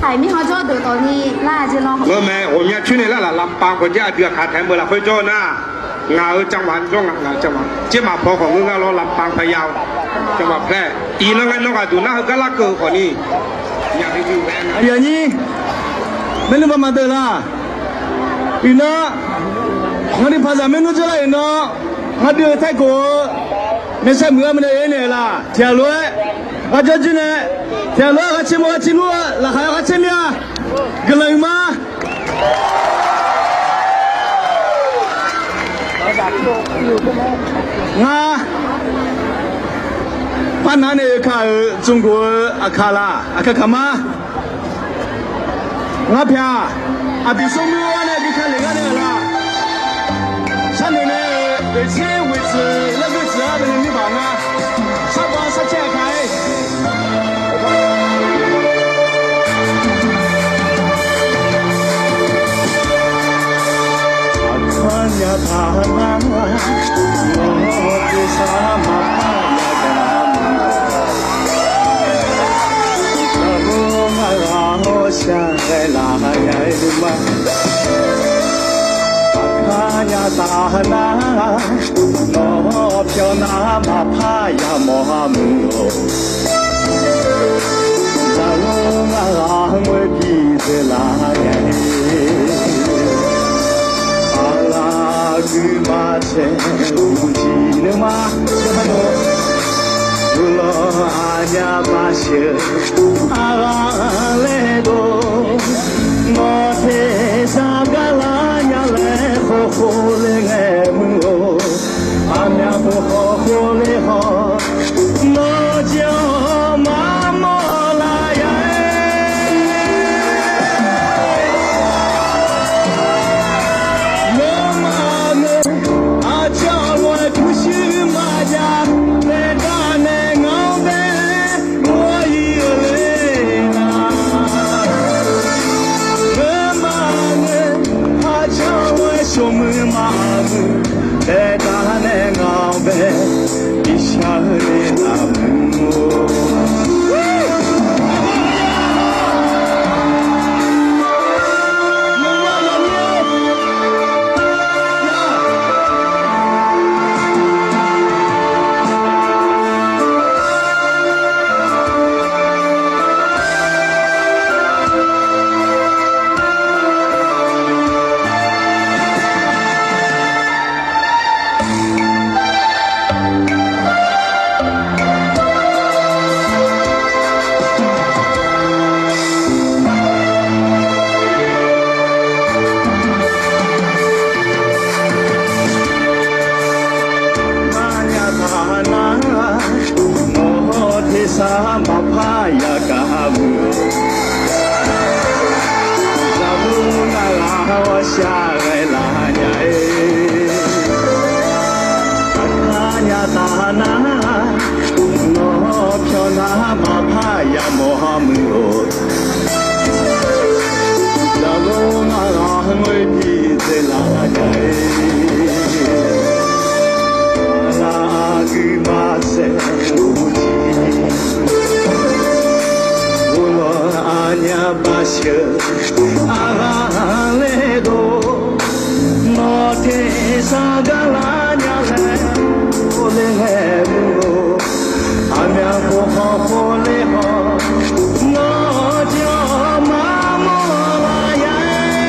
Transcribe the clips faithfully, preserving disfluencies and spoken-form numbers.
Haiq mirkhanq jawr deuq tawfni lar-eu jeq lawr. Ngeur mae, ghawqmya coer nae lar laf lampan khawf jaer aqdui aqkaq taef-aer beu lafkhoer jawr nar, ngaq-euq จังหวัด jawr ngaq, ngaq-euq จังหวัด tser maqpaw khawf ngeur ngar lawr, lampan พะเยา จังหวัดแพร่ iqnan ngae nawr ghaqduq nar heugar larkeuv-eu khawfni. Aqyuif aqnyir, maernmr baqmaq deuq laq. Iqnan, ngar ni paqzaq maernmr jawrlar iqnan, ngar dui-eu taev khof-eu maeqsaer muiq-a maqnaeq-aer naeq laq. Tiqghaq lof-aer ghaq jawr jir nae, tiqghaq lof-aer ghaq tser mawr ghaq tser lur-eu laqkhaq-aer ghaq tser mir-a. Guiqlanq uiq ma. Ngar par nar nae oekaq-euq 中国-eu aqkaq laq, aqkaq kaq ma. Ngar pyaeq-aq, aqdui smrmuir-awr nae bi ka lef gar nae-euq laq. Sharnoeq nae-euq oeqtser ghoeqtsuif laer ghoeqtsuif-a laer nuibaq nga. Sarbav sarcaev kaq-aer Aqkar nya taq nar, nawq-awr tersar maqpar ya gaq-a. Aqkar nya taq nar, nawq-awr tersar maqpar ya gaq-a. Aqkar nya taq nar, nawq-awr tersar maqpar ya gaq-a. Aqkar nya taq nar, nawq-awr pyawr nar maqpar ya mawr-a muiq-awq. Zaqlanr ngar ghaq ngoer bi dzaeqlaf nya-ir. Aqlaf guiqma tsaev uqcif nuima, guqlanq aqnyaf basheuq aqghaq laer dov. Nawq tersar gar lar nya laer khawf khawf le ngae muiq-or. Aqmyaq khawf khawf le haw, nawq jeq-awr maqmawr laf ya-aer. Nawmaf-euq aqcawq lof-aer pyurshuir maqjav laeqdar nae ngaq-anr bae ghawr-ir-eu le-a. Nawmaf-euq aqcawq lof-aer shawqmuiq maqmuiq laeqdar nae ngaq-anr bae bishar-eu le laf muiq-or. Aqkar nya taq nar, nawq-awr tersar maqpar ya gaq-a muiq-or. Zaqlanr ngar ghaq ghawqshaq ghae laf nya-ir. Aqkar nya taq nar, nawq-awr pyawr nar maqpar ya mawr-a muiq-or. Zaqlanr ngar ghaq ngoer bi dzaeqlaf nya-ir. Aqlaf guiqma tsaev uqcif, guqlanq aqnyaf basheuq aqghaq laer dov. Nawq tersar gar lar nya laer khawf le ngae muiq-or. Aqmyaq khawf khawf le haw, nawq jeq-awr maqmawr laf ya-aer.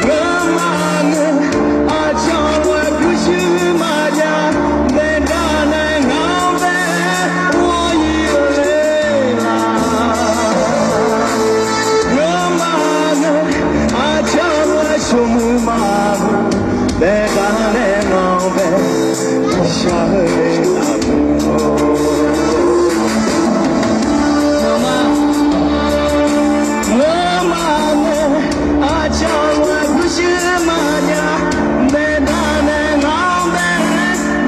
Ngeur ma ngeur, aqcawq lof-aer pyurshuir maqjav laeqdar nae ngaq-anr bae ghawr-ir-eu le laf. Ngeur ma ngeur, aqcawq lof-aer shawqmuiq maqmuiq laeqdar nae ngaq-anr bae bishar-eu le laf muiq-or. Ngeur ma ngeur, aqcawq lof-aer pyurshuir maqjav laeqdar nae ngaq-anr bae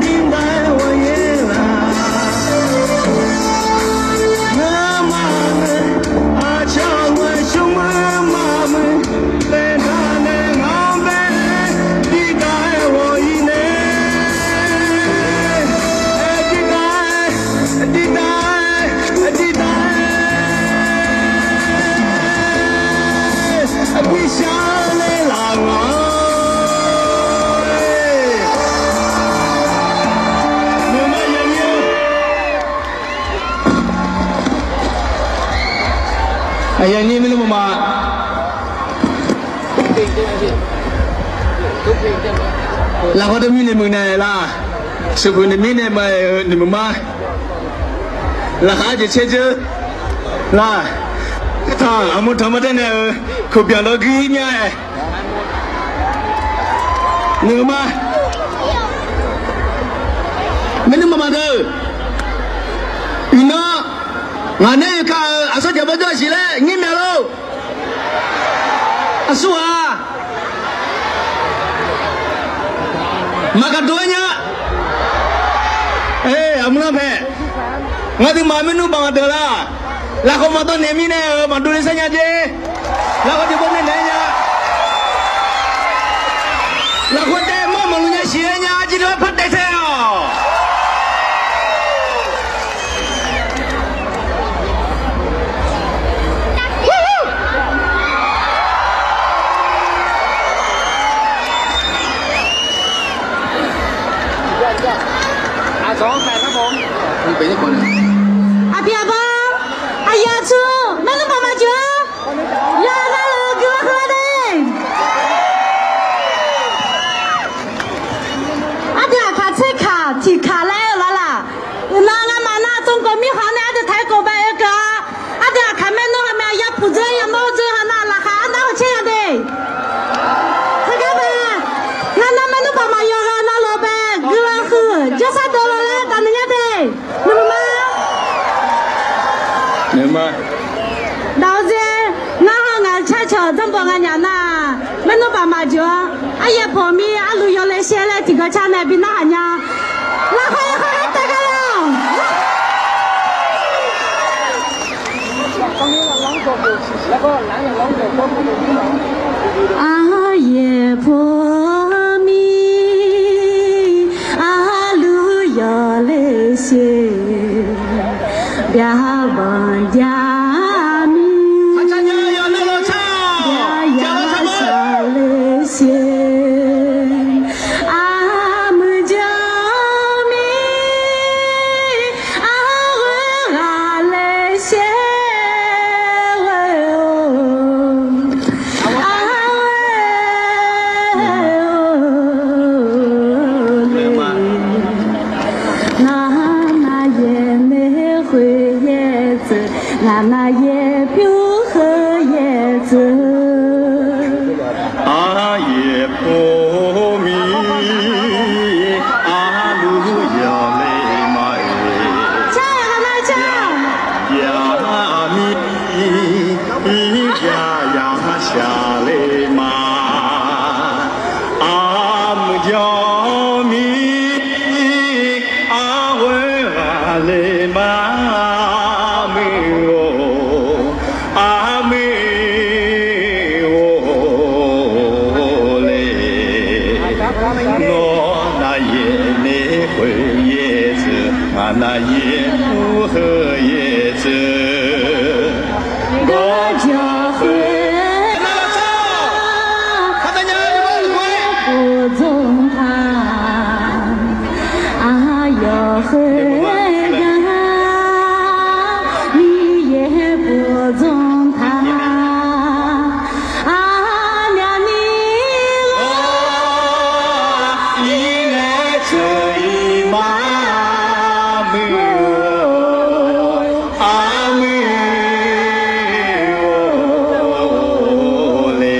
bidar-aer ghawr-ir laf. Ngeur ma ngeur, aqcawq lof-aer shawqmuiq maqmuiq laeqdar nae ngaq-anr bae bidar-aer ghawr-ir nae. Aqyawf nyir maernmr baqma. Lafkhoer teu mirnae muiqnaeq laf. Sheuqpuq naeq mirnae maqaer-euq nuimuiq ma. Laqkhaq arjeq caer dzeur laf. Taq aqmur tanq mar daer nae-euq kuqbyanq dawr gir mya-aer nuimuiq ma. Maernmr baqma deuq, iqnan ngaq nae yawkaq-euq aqsur jaq bawrjawr siq laer ngir mya lor. Aqsur-aq, maqgaq dov-aer nya. Aqmur lar paeq, ngaq deuq maqmaer nmr baq maqdeuq laf. Lafkhoer maqdawr naeq mirnae-euq maqdov le sar nya jer. Lafkhoer tiqbawr nae naeq-aer nya. Lafkhoer taef mar maqluf nya siq-aer nya, arjir dov-aer par taef tae-awq. Aqpiq aqbawr, aqyuif aqtsu, maernmr baqma jeq-awr, yawqha navluf guiqlanq huiq-a de. Aqdui aqkaq tserkaq tiqkaq laer-eu laf laf. Uqnan ngamaf nar tsawrganq mirkhanq nae aqdui taq-aer kof bae-eu keuv-a. Aqdui aqkaq maernmr ghawqmya yapuq dzeur yamawr dzeur ha nar laqkhaq arnar hawq caer ya de. Teugar bae, ngar nar maernmr baqma yawqha navluf bae guiqlanq huiq jawrsar dov law laer daqnuiq nya de. Nuima. Daq-eu dzer, ngar haw ngaq-euq carcawq dzanrbawq nga nyaf nar, maernmr baqma jeq-awr, aryaer pawqmir arluf yawle shaer laer tiqgawr car nae bi narhaq nya. Lafkhoer yawkhav-aer taef gar-awq. Aryaer pawqmir arluf yawle shaer, byaqbanq jaqmir byaqya shaqle shaer, armuiq jawrmir arghoer ghaqle shaer-eu, arghoer-eu le. Ngar nar yaer nae khoer yaer dzeur, ngar nar yaer pyur heu yaer dzeur. Aryaer pawqmir arluf yawle ma-aer, byaqmir byaqya shaqle ma. Armuiq jawrmir arghoer ghaqle ma, armuiq-or, armuiq-or le. Nawr nar yaer nae khoer yaer dzeur, ngar nar yaer pyur heu yaer dzeur. Gawrjawq khoer, yaer bof dzmq taq, aqyawf khoergar, Miqyaer bof dzmq taq, aqmyaq ni ghawq-ir nae tsuif-ir ma, armuiq-or, armuiq-or le.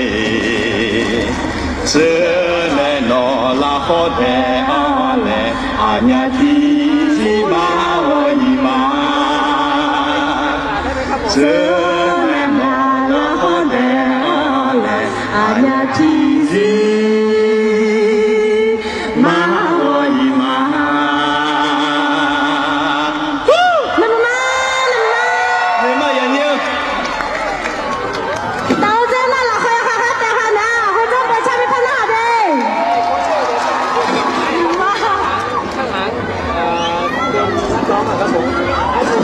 Teunae nawq lafkhawr daef-anr nae aqmyaq tiqzir maqghawq-ir ma. Teunae nawq lafkhawr daef-anr nae aqmyaq tiqzir maqghawq-ir ma. Nuima, nuima, nuima yaqnyir-eu. Taq-eu dzer nar lafkhoer yawkhav khav taef ha nar, khoer dzanr bawq car bi par narhaq de.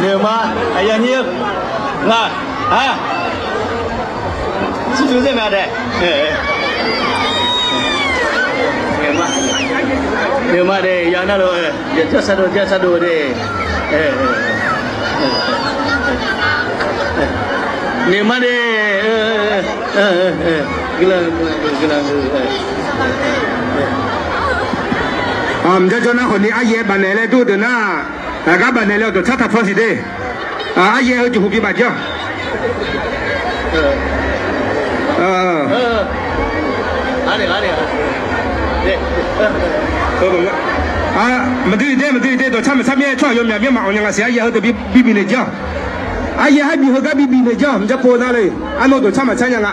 Nuima, aqyawf nyir-eu. Nga, ha. Shirtuq zir mae dae. Nuima de, ya nar lo, ya jar sar dov, jar sar dov de. Noeqma de, guiqlanq, guiqlanq, guiqlanq. Mqjawr jawr nar khawfni aryaer bafnaeq laer dur deuq nar, aqgar bafnaeq le-awq dawqtsar taqpaw siq de. Aryaer heu jeqhu bibaf jir-awq. Maqdui de, maqdui de, dawqtsar maqtsar mir-aer tsawrhaq yawmyaq mir maqanq nya nga siq. Aryaer heudeuq bibif naeq jir-awq. Aryaer har bif heugar bibif naeq jir-awq. Mqjawr pov nar le, arnav dawqtsar maqtsar nya nga.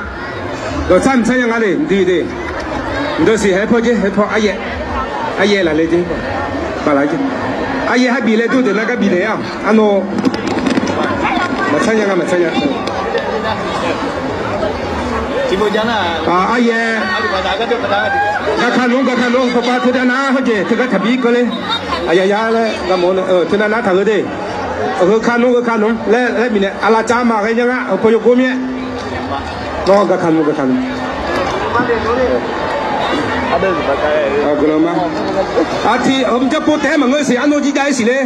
Dawqtsar maqtsar nya nga le, mqdui de. Mqdui siq, haer paw jer, haer paw aryaer. Aryaer laf le jer. Baflaf jer. Aryaer har bif laer dur deuq nar gar bif naeq-awq. Arnav maqtsar nya nga, maqtsar nya. Aryaer, gaka nmr, gaka nmr, pawpav teudav nar hawjeq teugar taqbi keuvle. Aqyaq ya laer gaq mawf-eu teunav nar taqgheu de. Heu ka nmr, heu ka nmr laer laer bifnaeq, aqlaf cav maqghae nya nga, heu paw yawgor mir-aer. Nawr gaka nmr, gaka nmr. Guiqlanq ma. Aqtiq mqjawr pov taef-aer maqngeur siq, arnav jir jav-ir siq le.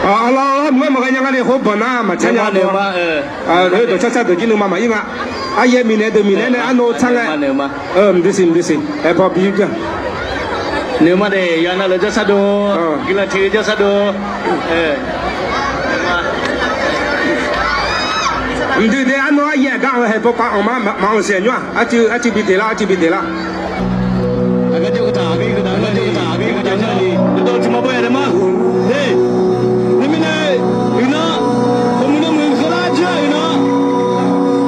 Arlawr, maqngeur maqghae nya nga le, khoer banq nar maqtsar nya. Dawqtsar tsar deuq jir nuima maqir nga. Aryaer miqnaeq deuq miqnaeq nae arnav tsar ngae. Mqdui siq, mqdui siq, aer paw bi yur jir-a. Noeqma de, yawqha navluf jawrshar dov, guiqlanq tiq jawrshar dov. Mqdui de, arnav aryaer aqgar anq haeq paw pav anq ma, maqanq siq aqnymr-aq, arcuiv bi deq lar, arcuiv bi deq lar. Aqgar jawr-eu taq, aqgar jawr-eu taq, aqgar jawr-eu taq, aqgar jawr-eu taq, aqgar jawr-eu taq, aqgar jawr-eu taq. Nae mirnae, iqnan, hawmuiq navmuiq kheuvlar jir-a iqnan,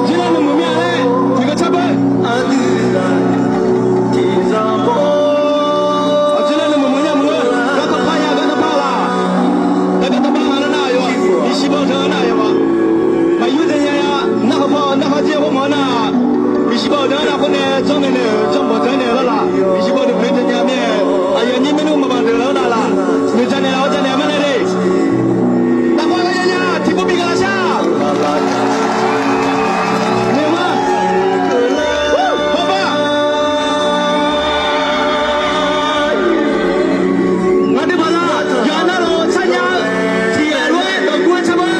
jir nar nawmuiq mir-a laer tiqkawv car beu. Aqjeq nar nawmuiq maqnya muiq-eu, gardanr par ya, gardanr par laq. Gardanr par nar nar-aq yawf, iqsiq baw deuq nar-aq yawf, maqyur dae nya-a. Narhaq paw narhaq jir-eu ghawrmawf-anr nar, iqsiq baw deuq-anr nar khoer nae janrnaeq naeq-euq janrbanq deuq-anr naeq lar laq. Iqsiq baw deuq pyeuf dae nya mir-aer, aqyawf nyir maernmr maqbanq deuq lar-eu nar laq. Noeqja naeq laf-awr ja naeq-a ma nae le. Naqkhav ghae nya nya tiqpov bi gaq laf shar. Noeqma. Hawbar. Ngaq dui paqzaq yawqha navluf tsar nya-eu tiq ghaq lof-aer dawqguv-aer tsar beu lar.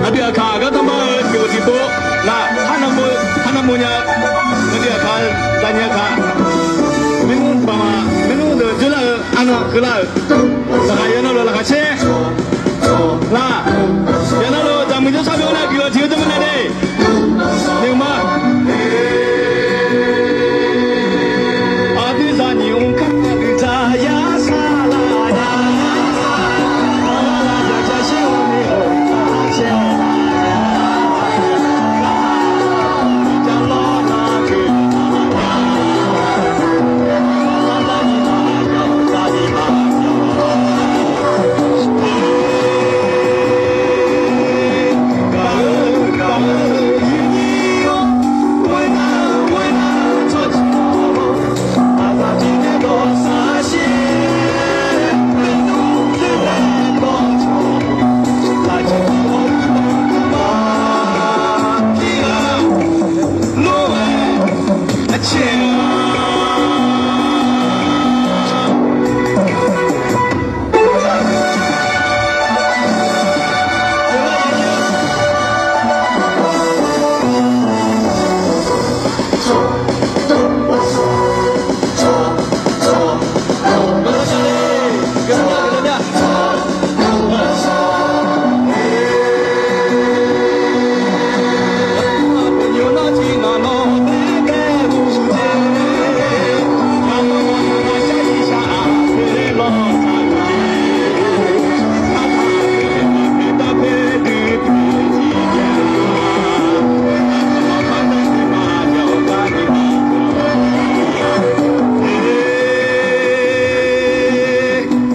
Aqdui aqkaq gardanr bar-eu tiq ghaq tiqpov nar, har navmov, har navmov nya-eu, aqdui aqkaq zanya kaq, maernmr baq ma, maernmr deuq dzoerlar-eu, arnan keuvlar-euq, laqkhaq yawqha navluf laqkhaq caer lar. Yawqha navluf zaqmuiq jawrshar dov nar guiqlanq tiq-eu dawrma nae de. Noeqma. Aqdui zaqnyiq mr kar aqdui dzaq yar sar lar nya.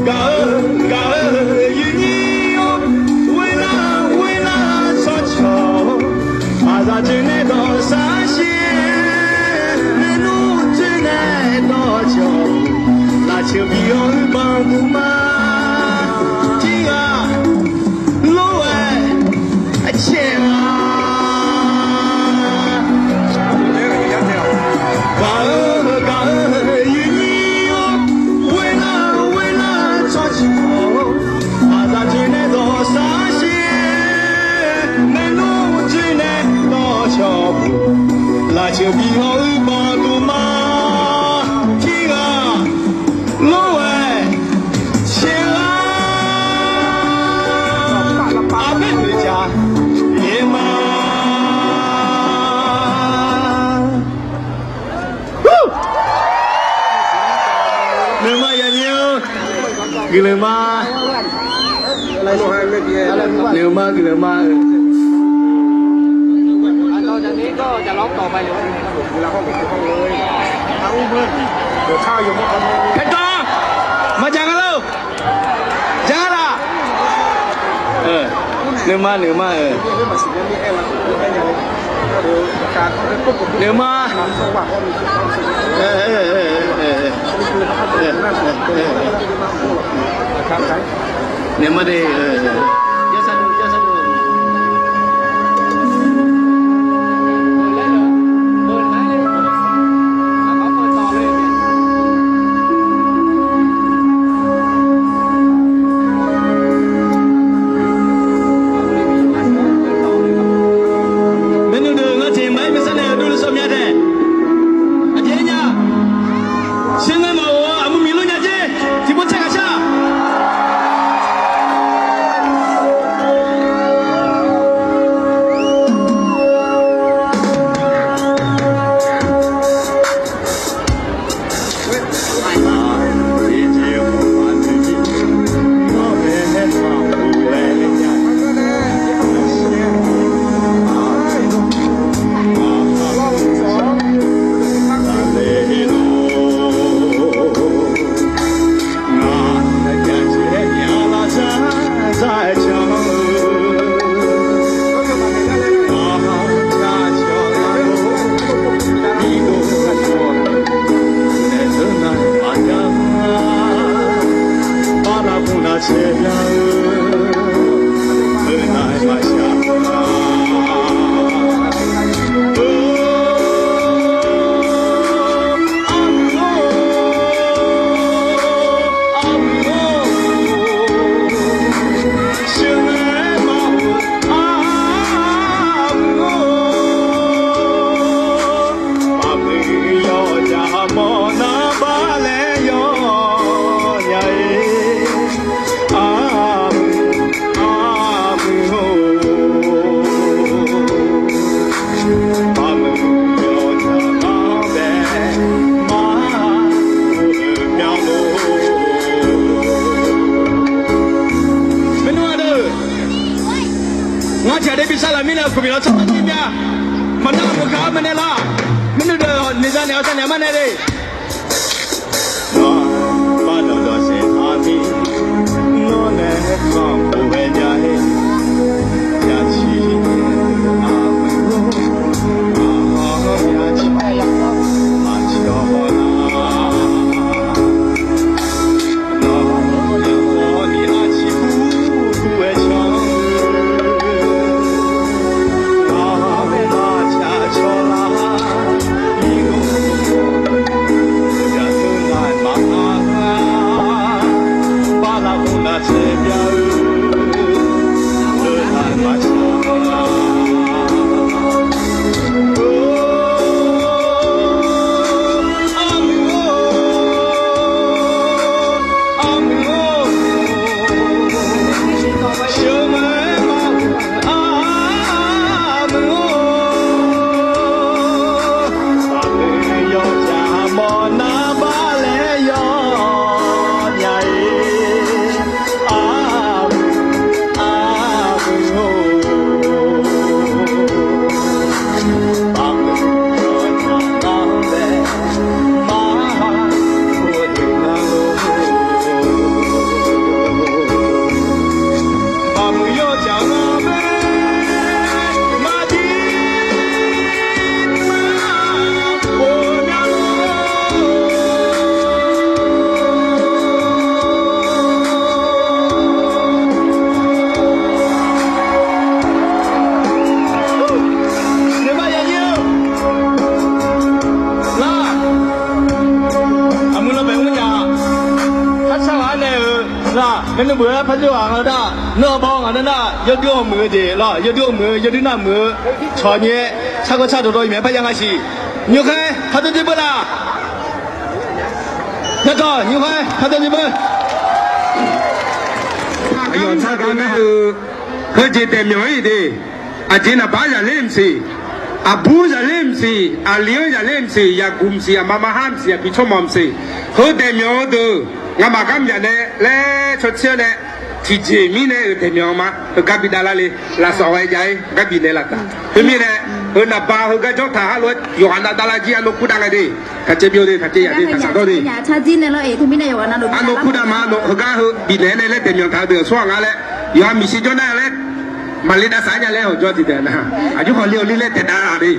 Gaq-eu, gaq-eu, yawnyir-awr, ghoerlar, ghoerlar, tsawrcawq-awr, aqzaq dzoernae dawqshaq shir-aer, maernmr dzoernae dawqcawq, lafceuq bi-awr uiqbanq guq ma. Tiqghaq lof-aer Guiqlanq ma. Guiqlanq ma, guiqlanq ma. แพทอง มาจากไหนเล่า จากไหนล่ะ เออ เนินมา เนินมา เออ เนินมา เออ เออ เออ เออ เออ เออ เนินมา เออ เออ เออ Maernmr deuq ngar tiq maqaer maqsar naeq-eu durni sawr mya tae. Aqjeq nya. Shir ngae mawf-eu aqmuiq miq lor nya jer. Tiqpov tsaer ghaq shar. Maernmr ardeuv, ngar tiq ghaq de bi sar laf mirnae aqkuq miq lawr tsawrhaq jir mya. Maqnar maqgaq-anr maeqnaeq lar. Maernmr deuq noeqza naeq-awr sar naeq-a marnae le. Aqmuiq lawbae mr nya, kharshar ghaq-anr nae-euq nar, maernmr beuq-aer par jawr ghaq nga nar, nawr-eu baw ngaq nar nar, yawdui-anr muiq-eu jeq lawr, yawdui-anr muiq-eu, yawdui nar muiq-eu, cawq nyae, sarkawv sar dawqdawq-iq maeq-aer par ya nga siq. Nymrkhaer khardanr jir beu laf. Darkawv nymrkhaer khardanr jir beu. Aqyawf sar gar maer-eu, heujeq daefmyawf-ir de. Aqjeq naqbar zaqler mqsiq, aqbur zaqler mqsiq, aqli-anr zaqler mqsiq, yaqguq mqsiq, aqma mar har mqsiq, yaqbi tsawrmawq mqsiq, heu daefmyawf-eu deuq Ngamaf gar myaq nae laer cawtser-awr nae, tiqjeq mirnae-euq daeqmyanq ma. Heugar bi davlar le. Lafsawq ghae jav-ir gar bifnaeq laf taf. Khoermirnae, heu naqba heugar janr taq-a lof-aer yawqghaq nav davlar jir arnov kur dav ngae de. Taqcaev byov de, taqcaev yaq de, taqsaq dawr de. Arnov kur dav ma, heugar heu bifnaeq nae laer daeqmyanq taq-eu deuq-aq tsawrhaq nga laer, yawqha miqshi jawr nar laer, maqle dav saq nya laer hawq jawr tiqdeuq nar, aqjox khawf le-awq le laer taeqdav-a de.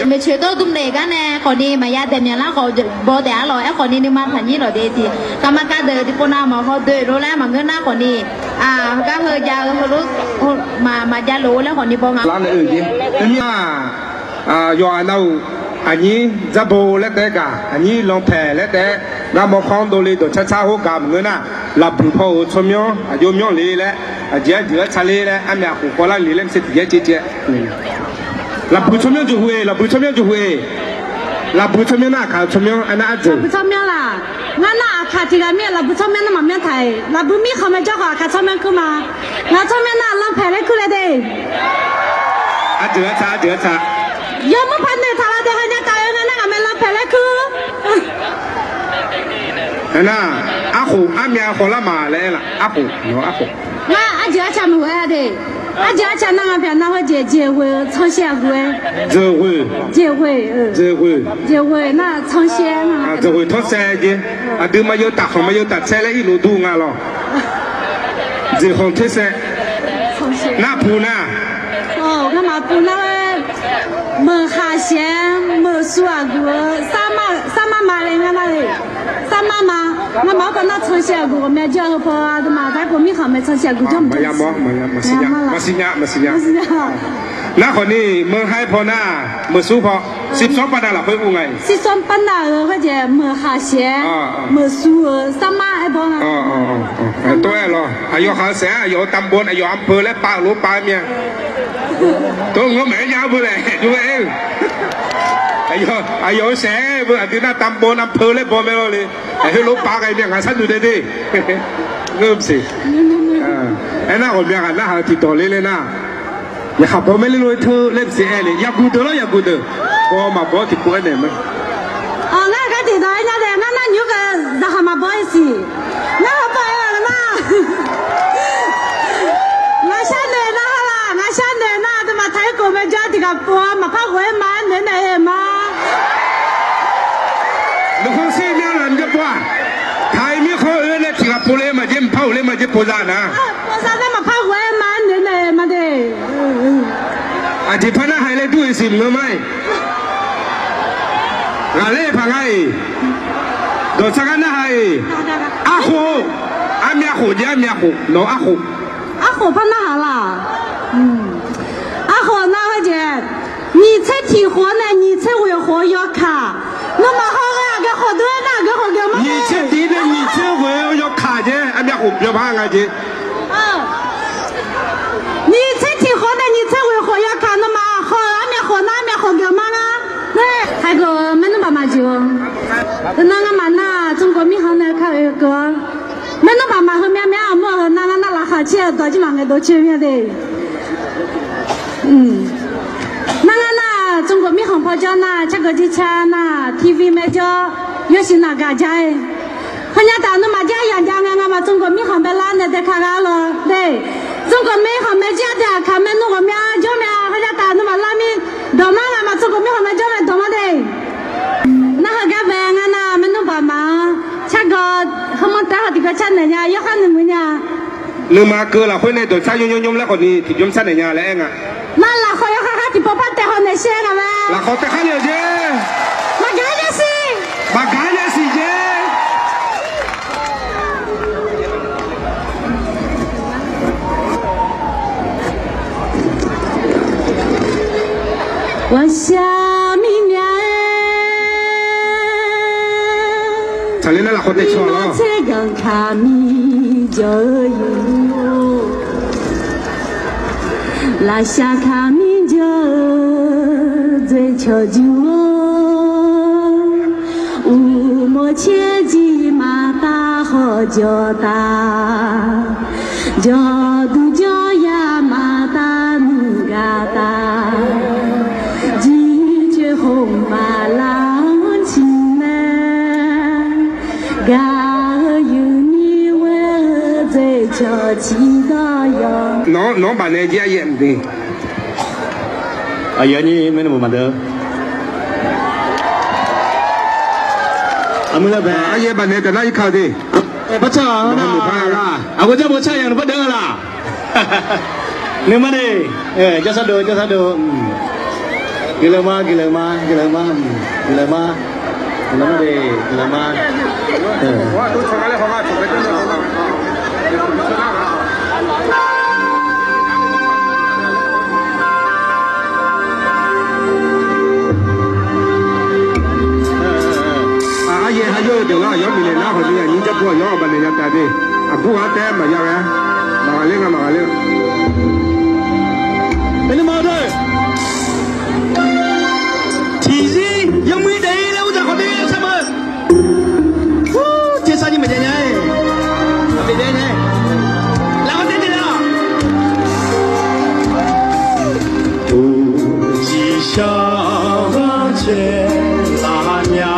Maeqtsoeq dawr dmnaeq gar nae khawfni maqya daeqmyanq lar khawf baw taef-a lawq. Aerkhawfni nuima taqnyir lawq de tiq, kavmaqkav deuq tiqpov nav maqhaw doe-eu lof laer maqngeur nar khawfni, heugar heu jav-eu heulof, maqjav lof-eu laer khawfni baw nga. Yawqghaq nav-euq aqnyir dzarbo laer taef-aer gaq, aqnyir lanpaeq laer taef-aer, ngar mawrkawr-anr dovle dawqcar car khoergaq maqngeur nar, lafbuiq paw-euq tsawrmyanr aqjox myanr le laer, aqjeq arjeuq-aer tsaqler laer, armyaq khof khawvlar le laer maqsiq tiqjaer caev caev. Lafbuiq tsawrmyanr jeqhu-eq, lafbuiq tsawrmyanr jeqhu-eq. Lafbuiq tsawrmyanr nar aqkaq tsawrmyanr aernar arjeuq. Lafbuiq tsawrmyanr laq. Ngar nar aqkaq tiq ghaq mir-a, lafbuiq tsawrmyanr nar maqmyanr taq-iq. Lafbuiq mirkhanq mae jawr khawf aqkaq tsawrmyanr kur ma. Ngaq tsawrmyanr nar lanpaeq laer kur le de. Arjeuq-aer tsaq, arjeuq-aer tsaq. Yawmuir paq noeqtaq la de, heunya taf-eu nga nar ngaq mae lanpaeq laer kur. Aernar, arkhof armyav khawvlar ma laer aer laf, arkhof, arkhof. Ngar arjeuq arca maqghoe-a de. Arjeuq arca nar nga pyaq nar hawjeq jeqghoe-eu tsanrshae aqghoe-aer. Jeqghoe. Jeqghoe, jeqghoe. Jeqghoe nar tsanrshae-aer nga. Jeqghoe tawrsae jeq. Aqdui maqyeu taf khanq maqyeu taf tsaer laer irlof dur nga lawq. Jeqkhanq tawrsae. Nar puq nar. Ngamaf puq nar-aer, meuqkhaq shaeq-aer meuqsu aqghoe-eu sarmar ma le ngar nar-e. Sarmar ma. Ngamaf-anr paw nar tsanrshae aqghoe ghawqmya jawr-eu paw aqduimaf taqkhof mirkhanq mae tsanrshae aqghoe jawr maqya mawr, maqsiq nya, maqsiq nya. Nar khawfni meuqkhaq-aer paw nar, meuqsu paw, สิบสอง pavnav lafkhoer ur nga-iq. สิบสอง pavnav-euq khoerjeq meuqkhaq shaeq-aer meuqsu-euq sarmar-aer baw nga. Tov-aer lawq, aqyawf khaq-eu saef-aer aqyawf-euq ตำบล aqyawf อำเภอ laer pav-euq lof pav-aer mir-a. Tov ngeur maqaer nya-eu beu laer jov-aer-eu. Aqyawf-euq saef-aer beu aqdui nar ตำบล อำเภอ laer baw mae lawr le. Aq heulof pav ghae mir-a, ngaq sharnoeq dae de. Ngeur maqsiq. Aernar ghawqmya ghaq narhaq-eu tiqdawq ler laer nar, yaqkhaq baw mae le lof-aer teu laer maqsiq aer le, yaqguq deuq lawr yaqguq deuq. Baw maqbaw tiqpov aernaeq ma. Ngar gar tiqdawq aer nya dae ngar nar nymr ghae zaqkhaq maqbaw-ir siq. Ngar hawbaw aer-eu nar, ngaq sharnoeq nar ha laq, ngaq sharnoeq nar aqduimaf taq-aer khof mae jawr tiq ghaq pov-a maqpar ghof-aer ma-aer noeq naeq-eu ma. Nuikhanr shir myanr laf myanr pov-aq, taq-ir mirkhanr oe nae tiq ghaq pov le maqjeq, mqpar ghof le maqjeq, pov za nar. Pov za nar maqpar ghof-aer ma-aer noeq naeq-eu ma de. Aqjeq par narhaq-ir laer dur-iq siq mqngeur ma-iq. Ghaqler paq nga-iq. Dawqtsar gar narhaq-iq. Arkhof. Armyav khof jeq, armyav khof. Nawq-eu arkhof. Arkhof par narhaq laq. Arkhof nar heujeq, nyiq tser tiq khof-anr nae nyiq tser ghoeq khof-eu yawkaq. Nawmaf haw ghae aqgeu khof dov-aer nar aqgeu khof geuf ma. Nyiq tser tiq nae nyiq tser ghoeq-eu yawkaq jeq, armyav khof byawpar nga jeq. Nyiq tser tiq khof nae nyiq tser ghoeq khof yawkaq nawmaf haw-euq armyav khof nar armyav khof geuf ma nga. Hageuf-eu maernmr baqmaf jeq-or. Teunar ngamaf nar-aq, 中国 mirkhanq nae kar-eu keuv-awr, maernmr baqmaf heumyav myav-awq mawr-eu nar ngar nar laqkhaq caer-eu dawq jir maqngaeq dov coer myav de. Nar ngar nar-aq, 中国 mirkhanq paw jawr nar, cargeu jir car nar, TV mae jawr, yawshuif naq gaq jar-aer. Heunya taf nawmaf jar yaq jav ngae ngamaf 中国 mirkhanq bae lar nae dae ka gha lawr de. 中国 mirkhanq mae jir-a de, aqkaq maernmr ghawqmya jawr myav, heunya taf nawmaf lar mir dawq mar ngamaf 中国 mirkhanq mae jawr mae dawq mar de. Nar heugar bae ngar nar maernmr baqmaf-anr cargeu, heumanr taef haw tiqkawv car naeq nya, yawkhar nuimuiq nya. Nuima keuv lafkhoer nae dawqcar nymr nymr nymr laer khawfni tiqjawr car naeq nya laer aer nga. Nar lafkhawf yawkhar khar tiqpov par taef haw naeq shaer nga mae. Lafkhawf taef khar naeq-eu jeq. Maqgaq yasiq. Maqgaq yasiq jeq. 我下米娘哎， Taqler nar lafkhawf taef caw lawr. Laqshaq kaqmir jawr-eu, dzoercawq jur-or, uqmov caerjir maqtav hawq jawqtaf, jawqduq jawryar maqtav nuigaq taf, jircoer khof maqlar-anr ciqmae. Nawq-anr bafnaeq jir aryaef maqde. Aqyuif aqnyir maernmr maqdeuq. Aqmuiq lar bae aryaef bafnaeq taef nar irkaq-eu de. Barcar-aq, aqghoe jar bawcar yaq nmr bardeuv-a laq. Nuima de, jawrsar dov jawrsar dov. Guiqlanq ma guiqlanq ma guiqlanq ma guiqlanq ma. Guiqlanq ma de guiqlanq ma. Aryaef ha yawr-eu deuq lar aqyawf mirnae nar hawq ni aqnyir jar bur aqyawf-anr bafnaeq nya taef de. Aqbur ghaq taef-aer maqya ghae-a. Maqghaqler nga maqghaqler-a. Nuima deuq tiqzir yawmuiq daef-ir laer uqdzaq khawf de sar ma. Tersar ni maqjav nya-aer, maqbif daef nae, lafkhoer daef daef-a. Uqcif shar ghanrcae laf nya,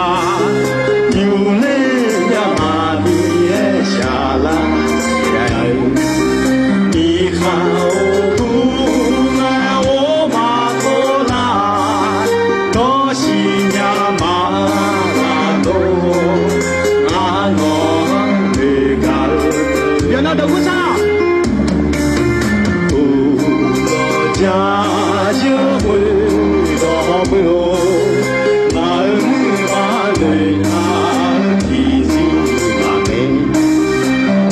yufler nya maqbif-aer shaqlar-a. Iqkhaq-or, ur-aer or maqkawr lar, nawr siqnya maqlar dawr, ngar nawq-anr noeqgaq-eu yawqnan dawq gursar. Uqdzan jaqzeur khoerdawq beu-or, ngaq-euq nuima noeqkar-eu tiqzir maqngae.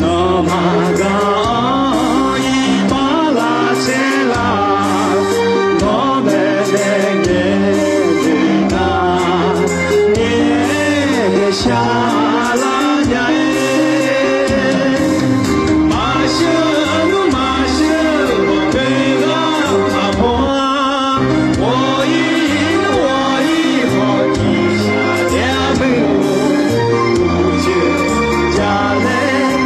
Nawmaf gaq-anr iqbax lavsaer lar, nawr maeqnaeq ngaeq noeq nar, ngaeq shaqlar nya-aer. Maqsheur nmr maqsheur ghawqdoer lar maqbaw-a, ghawq-ir nmr ghawq-ir khawf tiqshaq taef-aer muiq-or, uqcif jaqlaer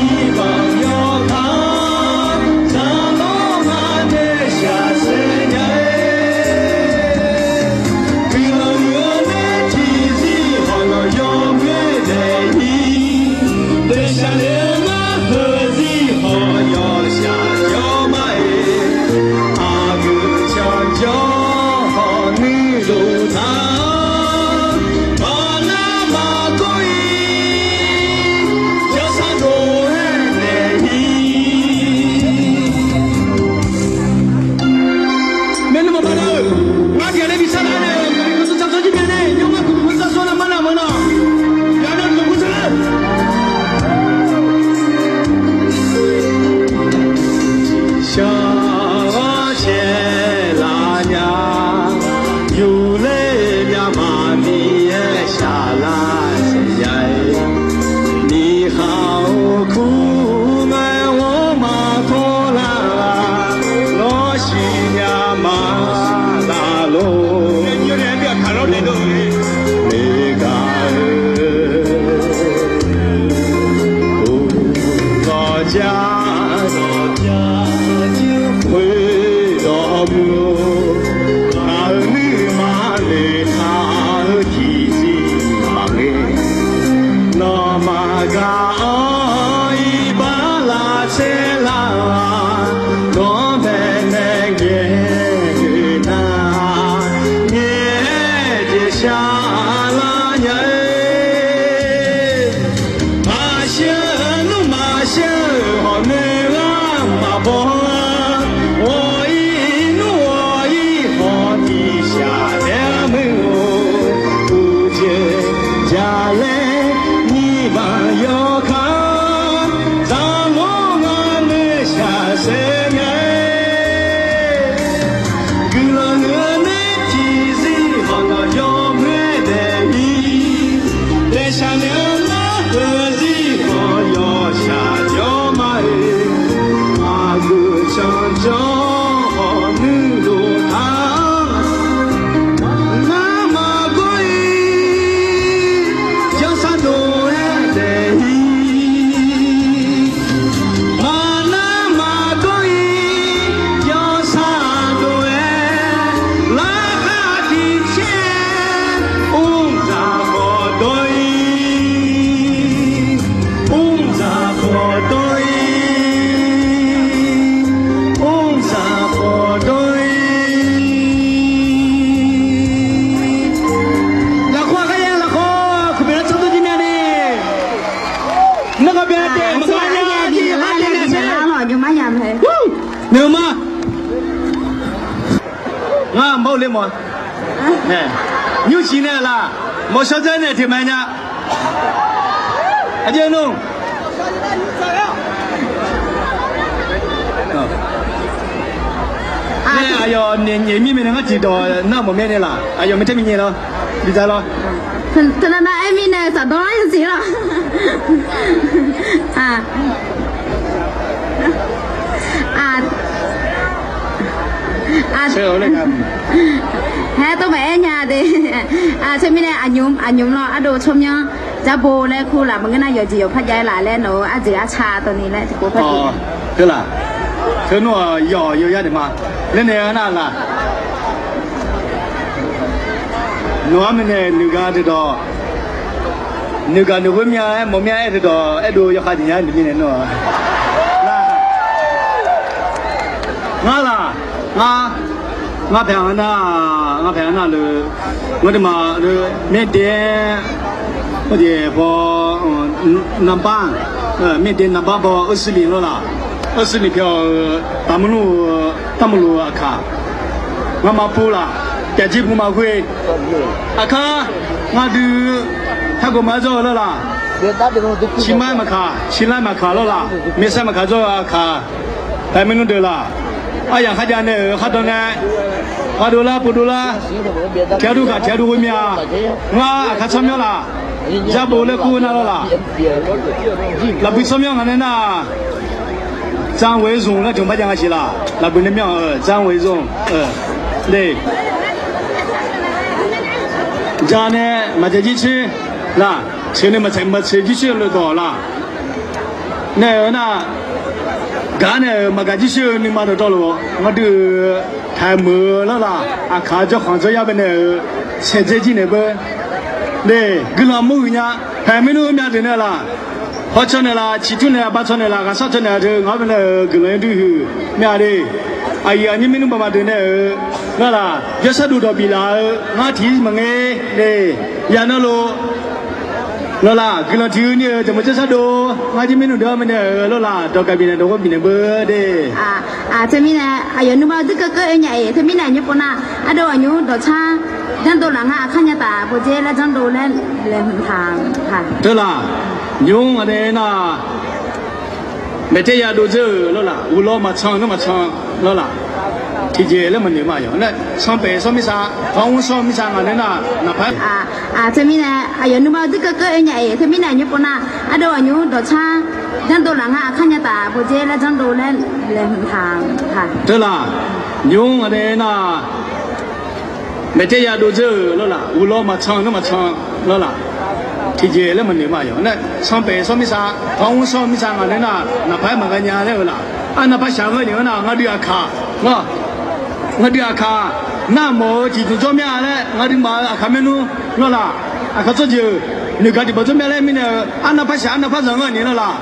iqbanq yawkaq-anr zanqlanr ghaq nae shaqsaer nya-aer. Guiqlanq muiq-eu nae tiqzir hawq nawq yawmuiq-aer daef-ir, daefshaq le-eu ngar heuzir hawq yawshaq jawr ma-aer, aqgeu canjawr hawq nuirluf taq-anr, maqnar maqkawr-ir, jawrsar dov-aer naeq-ir. Maernmr maqbaq nar-eu, ngar tiqghaq nae bi sar nar nae, uqduq tsawrjir byan nae, yawr ngar uqduq tsawrjir nar mar nar meuq nar, yawqnan uqduq tsawrjir nar. Shaq ghanrcae laf nya, yufler myavmaqmiq-aer shaqlar saef nya-aer. Niqkhaq-or, kur ngae ghawrmaf tawrlar-a, nawr siqnya maqlar lor. Noeqgaq-eu, uqgawq jar khoerdawq beu-or, ngaq-euq nuima noeqtaq-eu tiqzir maqngae. Nawmaf gaq-anr iqbax lavsaer lar-a, nawr maeqnaeq ngaeq nar, ngaeq-aer jeq shaqlar nya-aer. Maqshir nmr maqshir-eu hawq noeq lar maqbaw-a, ghawq-ir nmr ghawq-ir khawf tiqshaq taef-aer muiq-or, uqcif jaqlaer iqbanq yawkaq-anr zanqlanr ghaq nae shaqsaer nya-aer. Guiqlanq muiq-eu nae tiqzir hawq nawq yawmuiq Nymrsiq nae laq, mawqshawr dzar nae teq ma nya. Aqjeq nmr. Nae aqyawf nyaef mir mae nae ngar tiqdawq nar mawf mir nae laq, aqyawf mae tae mi nyae lawr, bi dzar lawr. Teunav nav aer mirnae saqdawr lar yasiq lawr. Haer tov maqaer nya de. Teumirnae aqnymr aqnymr lawr ardov tsawrmyanr jarbo laer kur laf maqngeur nar yawqjeq yawqpar jav-aer laf laer nawq-eu arjeq arca tawni laer tiqpov par Teu laq, teu nmr-aq yawq yawqya daef ma. Laer nae-a nar laq, nawq-ar mae nae nuiga deuqdawq, nuiga nuihoer mya-aer mawf mya-aer deuqdawq aerdov yawkhav jeq nya-aer nuimirnae nmr-a. Ngar laq, ngar, ngar paeq-a nar, ngar paeq-a nar le, ngar deuq ma le, แม่เด็ก Hawjeq paw, นำบ้าน, แม่เด็ก นำบ้าน paw เออ สิริ lawr laq. เออ สิริ pyaeq-eu ตำบล eu, ตำบล eu aqkaq. Ngamaf pu laq, pyaeq jir pu ma khoer. Aqkar, ngar dui, hargawq ma jawr-eu lawr laq. Ciqmar maqkaq, ciqlar maqkaq lawr laq. Maeqsaer maqkaq jawr-eu aqkaq. Paeq maernmr deuq laq, aryaq kharjav nae-euq khardawq nae, ghardov lar pudov lar, tiqghaq dov ghaq tiqghaq dov ghoe mya. Ngar aqkar tsawrmyanr laq, jarbo laer kur nar lawr laq. Lafbui tsawrmyanr ngaq nae nar, 张伟忠 laer tiq bar jav nga siq laq. Lafbui nae myanr-eu 张伟忠 le. Ja nae maqjav jircoer laq, tseq nae maqtsoeq jircoer-eu le dawq laq. Nae-eu nar, gaq nae-euq maqgaq jircoer-eu nuima dawqtawvluf-awr ngar dui-eu taq-aer meuq-eu lawr laq, aqkaq jawrkhanq jawryar bae nae-euq saeqdzae jir naeq beu. Nae guiqlanq mawr huiq nya, paeq maernmr myav deuq nae laq, hawcaw naeq laf, ciqtur naeq laf, baqcaw naeq laf, ghaqsar caw naeq laf teu ngaq-anr bae nae-euq guiqlanq-anr dui huiq myav de. Aqyuif aqnyir maernmr baqmaf deuq nae-euq lawr laq, jawrsar duq dawq biflaf-eu ngar tiq maqngeur de. Yaq navluf lawr laq, guiqlanq tiq gheu ni-euq jaqmeuq jawrsar dov ngar jir maernmr deuq-anr bae nae-euq lawr laq, dawq gaq bifnaeq dawq ghawr bifnaeq beu de. Teumirnae aqyawf nuima-eu duirkeuv keuv-eu nya-iq teumirnae aqnymr pov nar, ardov aqnymr dawqtsar janrdov laf ngar aqkar nya taf bawdzer laer janrdov laer laeqhmq taq. Teu laq, nymr ngaq nae nar, maeqtaeq ya dov dzeur-euq lawr laq, uqlawr maqcan nmr maqcan lawr laq, tiqjeq laer maqnoeq ma yawq nae, sanqpaeq sawr mirtsa, tanqmr sawr mirtsa ngaq nae nar naqpar Teumirnae aqyawf nuima-eu duirkeuv keuv-eu nya-iq teumirnae aqnymr pov nar, ardov aqnymr dawqtsar janrdov laf ngar aqkar nya taf bawdzer laer janrdov laer laeqhmq taq. Teu laq, nymr ngaq nae nar, maeqtaeq ya dov dzeur-euq lawr laq, uqlawr maqcan nmr maqcan lawr laq, tiqjeq laer maqnoeq ma yawq nae, sanqpaeq sawr mirtsa, tanqmr sawr mirtsa ngaq nae nar naqpar-aer maqghae nya laer-eu laq. Arnavpar shaq-eu ngeur ni-anr nar ngar dui aqkaq, ngar dui aqkaq, nar mawf-eu tiqdmq jawr mya laer ngar dui maf-eu aqkaq maernmr lawr laq, aqkaq tsawrjeuq noeqgaq tiqpawf jawr mya laer mirnae-eu arnavpar shaq arnavpar zanq ngeur ni lawr laq.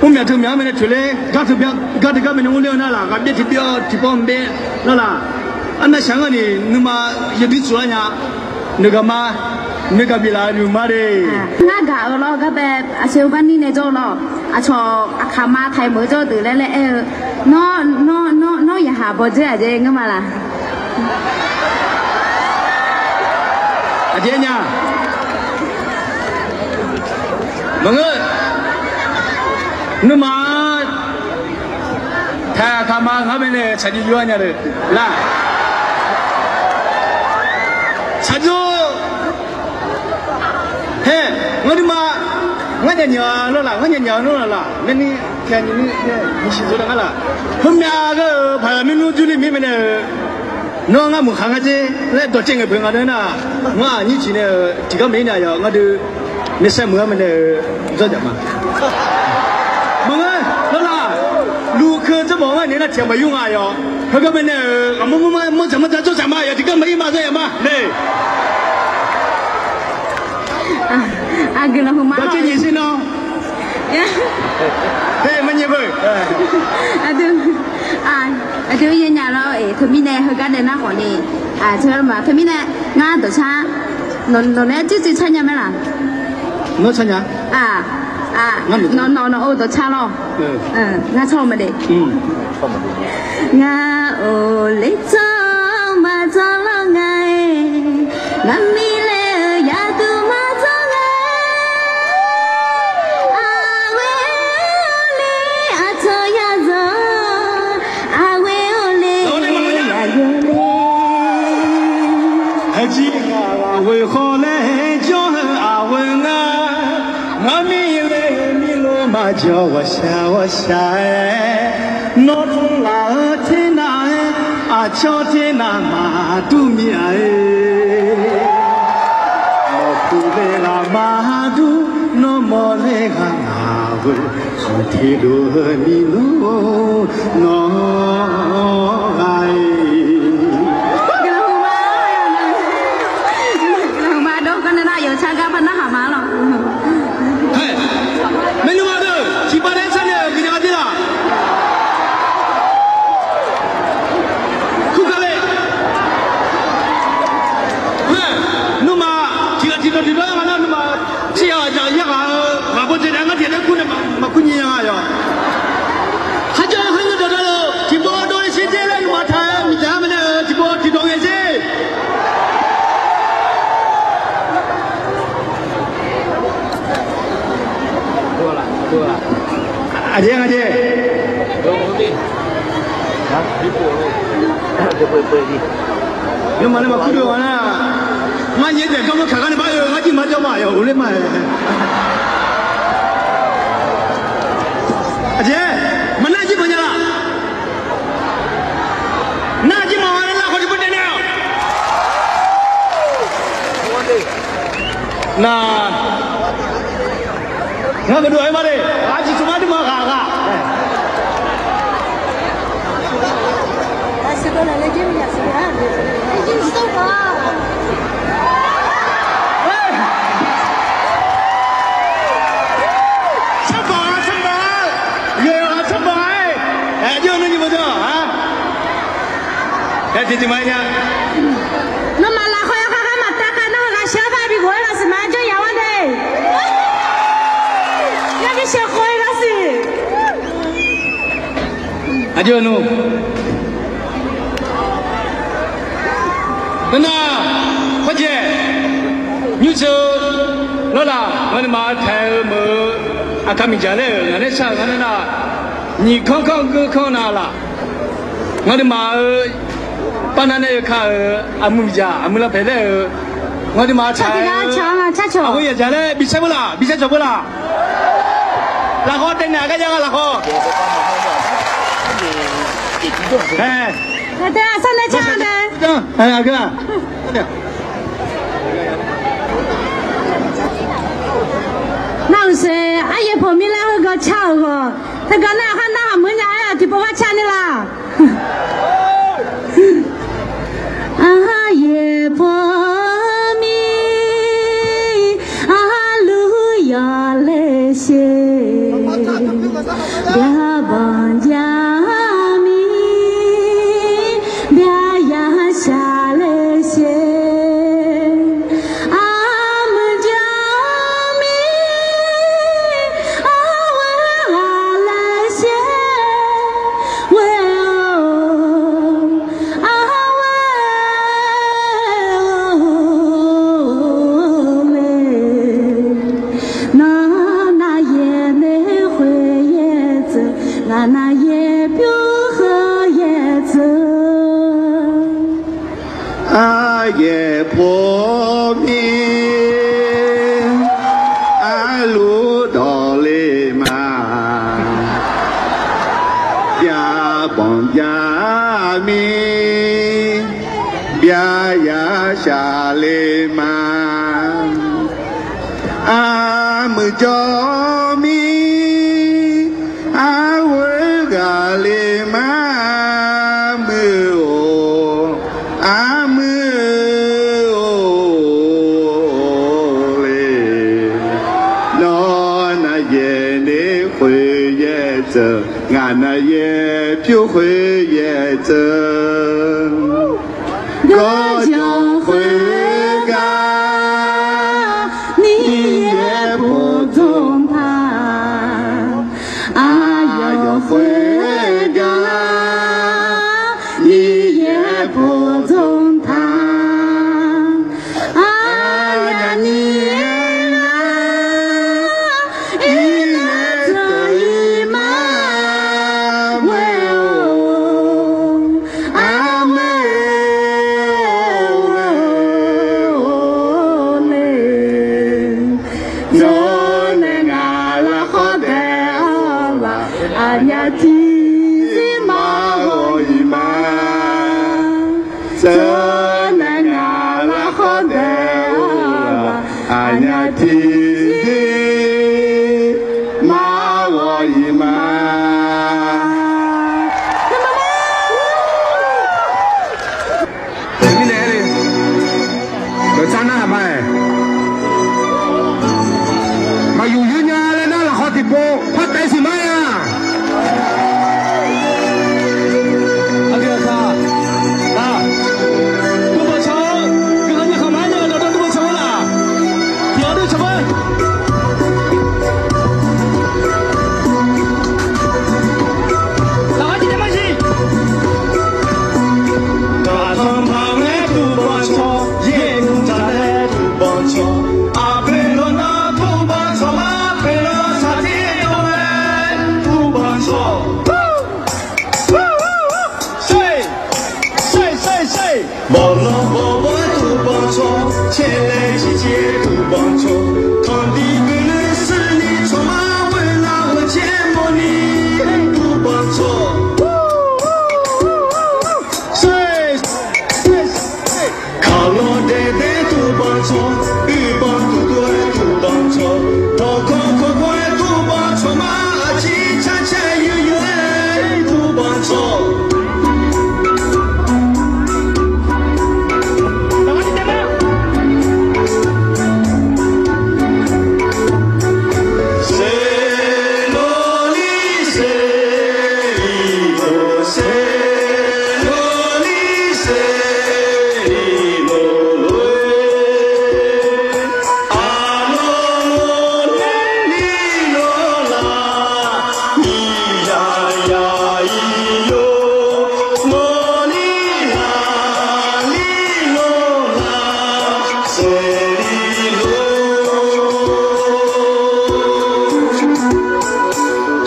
Mrmyaq teu myaq-anr bae nae toeqler, gar teu gar teu gar bae nae mrler-eu nar laq, ghaqbyaer tiqbyaer tiqpawf mr byaer lawr laq. Arnav shaq ngeur ni nuima yawdui tsuf lar nya. Noeqgaq ma, noeqgaq biflaf-eu nuima de. Ngar gaq-eu lawr gar bae aqseubar nir nae jawr-eu lawr, aqcawq aqkaq ma taq-iq meuq-eu jawr-eu deuq laer laer aer-eu, nawr, nawr, nawr, nawr yaqhaq bawdzer aqjeq ngeur ma laq. Aqjeq nya. Maqngeur. Nuima taq kaq ma ngar bae nae tsaqjov jov-aer nya le laq. Tsaqjov. Hae, ngar nuima, ngar nyaf nyaf-eu lawr laq, ngar nyaf nyaf-eu lawr laq, ngar ni, ngar ni nyiqsiq dzoeq nar ngar laq. Heumyav geur-eu paq-aer maernmr jurni mir mae nae-eu, nawr ngar meuq khaq ngar dzer laer dawqcaev ngaeq peuq nga nae nar, ngar aqnyir ciq nae-eu tiqgar maqir nae aqyawf ngar dui maeqsaer meuq-anr mae nae-eu dzawr dzaq ma. Maqngeur lawr laq, lukeuv dzawr mawf ngar ni nar tiq ghaq maqyur nga aqyawf. Heugar mae nae-euq aqmur mur ma mawr dzaq mawr dzaq dzawr dzaq ma, aqyawf tiqgar maqir ma dzawr yaf ma le. Aqguiqlanq huiqma dawqcaev nyiq sir nawr. Hae, maqnyaef beu. Aqdui, aqdui yaenyaf lawr-eq, teumirnae heugar nae nar khawf ni, teumirnae ngar dawqcar, nawq nae tsuiv tsuiv car nya mae laq? Nawr car nya. Nawq nawq nawq-eu dawqcar lawr. Ngar car-eu mae de. Ngar oq le tsawr maqdzawr lawr nga. Aqmiqlaer-euq yaqduq maqdzanr ngae, aqghoe-awr le aqcawq yadzawq, aqghoe-awr le yaqghoe le. Aqjeq ghaq lafkhoer khawf laer jawr-eu aqghoe ngar, ngarmiq laer mirlof maqjawr ghawqshaq ghawqshaq-aer, nawr tmr laf-eu ter nar-aer, aqcawq ter nar maqdur mir-a-e. Nawq puq laer ghaq maqdur, nawr mawr laer ghaq ngaq-eu, khawf ter dov-eu mirlof nawr ghaq-iq. Gaqhmq ma dov gar nae nar yawqcar gar par narhaq ma lawq. Maeqnan ma deuq tiqpav nae sharnaeq-euq guiqlanq aqdui laq. Kurkale. Nuima tiqghaq tiqdawq tiqdawq-aer nga nar nuima shir yaq aqdzaq yar ghaq-eu ghaq bawdzae nae ngar tiq nae kur nae maqkur nyiq nya nga yawq. Kharjawr kharngeur dawqdawq-eu tiqpov dov-aer sher dzer laer nuima taq-aer miqdzaq-aer ma nae-euq tiqpov tiqdawq ngae sher. Aqjeq aqjeq. Nuima nae maqkur dov-a nar, ngar nyaef daef jawr mawr kaq gar nae bar-eu ngar jir ma jawr ma yawq ghofler ma. Aqjeq maqnar jir maqnya laq. Nar jir maqma laer nar khawf jir bawr daef nae-awq. Nar, ngar maqdov-aer ma le. Aqjeq tsawq ma dui ma ghaq ghaq. Sarbaq-a sarbaq-a, yawqghaq sarbaq-aer, aqjox nar nyiq mawf-a. Aer tiqtiq ma-aer nya. Nawmaf lafkhoer yawkhav gar maqtav khav nar-eu ghaqshaq-anr bar bi ghof-aer ghaq siqma-aer jawr yaf-awr de. Yar bi sheuq khawf-ir lar siq. Aqjox nmr. Nar, hawrjaeq, nymrceuq, lawrlaf, ngaq nuima taeq-eu meuq-eu, aqkar miqdzaq laer-euq ngaq nae shar-euq ngar nar nar, nyiq kanr kanr geur kanr na laf. Ngaq nuima-euq, par nar nae yawkaq-euq aqmuiq miqdzaq aqmuiq lavpaeq laer-euq, ngaq nuima taeq-eu, aqghoe yadzaq laer bi shar beu laf, bi shar cawq beu laf. Lafkhawf taev naeq-a gar jav nga lafkhawf. Nar-euq sae, aryaeq pawqmir laer heugar car-euq ghawq, teugar nar-aq, har narhaq meuq nya-aer-aq, tiqpov gar car ni laf. Aryaeq pawqmir, arluf yawq le sher, byavbanq jawr mir, byaya shaq le sher, armuiq jawr mir, arghoer ghaq le sher, ghoer-or, arghoer le. Nawr nar yaeq nae khoeq yaeq dzeuq, ngaq nar yaeq pyur khoeq yaeq dzeuq. Aryaeq pawqmir, arluf dawqle ma, byavbanq jawr mir, byaya shaq le ma. Armuiq jawr mir, arghoer ghaq le ma, armuiq-or, armuiq-or le. Nawr nar yaeq nae khoeq yaeq dzeuq, ngaq nar yaeq pyur khoeq yaeq dzeuq. Gawrjawq khoergar, Miqyaer bof dzmq taq. Aqyawf khoergar, Miqyaer bof dzmq taq. Teunae ngaq lafkhawr daef-awr ghaq, aqnyaf tiqzir maqghawq-iq ma. Teunae ngaq lafkhawr daef-awr ghaq, aqnyaf tiqzir maqghawq-iq ma. Teumirnae aer-eu, dawqtsar narhaq ma-aer, maqyuq yur nya laer nar lafkhawr tiqpov par taef siq ma-a. Aqdui aqkaq, nar, dovbanq cawq-awr guiqlanq nya khaq ma-aer nya dawqdawr dovbanq cawq-eu laf, tiq ghaq dov cawq ma. Lafkhoer tiqdaef mar siq. Gaqtanqpaq-aer dovbanq cawq, yaeqnmr taq nae dovbanq cawq, aqpoeq lawnar dovbanq cawq ma, poeq lawr saqtir dov-aer dovbanq cawq. Sher, sher, sher, sher. Bawqlanq bawqbawr-aer dovbanq cawq, caerlae ciqcir-aer dovbanq cawq, tanqdiq guiqlanq shuirni cawq ma, ghoeqlar ghoeqcaer mawrni dovbanq cawq. Kaqlanq daeqdaeq dovbanq cawq, uiqbanq dovdov-aer dovbanq cawq, dawqkawq kawqkawq-aer dovbanq cawq ma, aqcir carcaer yuryur-aer dovbanq cawq. Serlawrni serlif-or, serlawrni serlif-or, arlawr lawrni lawrlar, iqyaq yaq ir-or, lawrni laqli lawrlar, serlif-or.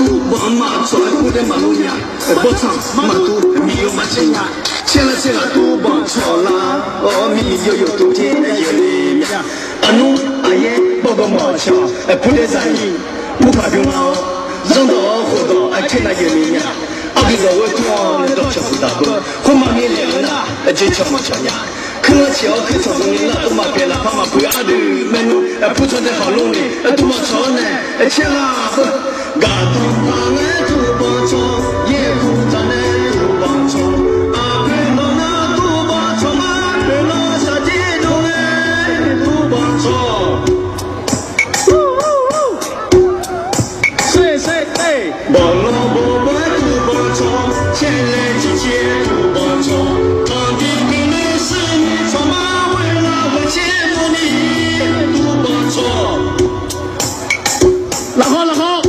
Dovbanq maqcawq-aer khoertae maqlof nya. Bawrtsanq maqdov, miqyaw maqcaev nya. Caerlar caerlar dovbanq cawq lar-awr, miqyaw yawqdov ter nae yaeqle mya. Aqnmr aqyaer bawrgawv mawq-awq cawq, aerpur daerzaq-iq purkaq bymr-awr, zanrdawq-awr khofdawq-aer caer nar yaeqle mya. Aqdui dawq ghoer tmr-awr nae dawqcawq huiqdaq beu, khoermar mirnae-eu nar aqjeq cawq maqcawq nya. Kuir-anr ciq-awr kuir cawq dmni lar dov maqpyaeq lafpar maqpoeq ardui maernmr aerpur tsawrdae khawf lor ni, aer dovbanq cawq-awr nae aer caer lar beu. Gaqtanqpaq-aer dovbanq cawq, yaerkuq taq nae dovbanq cawq, aqpoeq lawnar dovbanq cawq ma, poeq lawr saqdir dov-aer dovbanq cawq. Bawqlanq bawqbawr-aer dovbanq cawq, caerlae ciqcir-aer dovbanq cawq, tanqdiq guiqlanq shuirni cawq ma, ghoeqlar ghoeqcaer mawrni dovbanq cawq. Lafkhoer lafkhoer.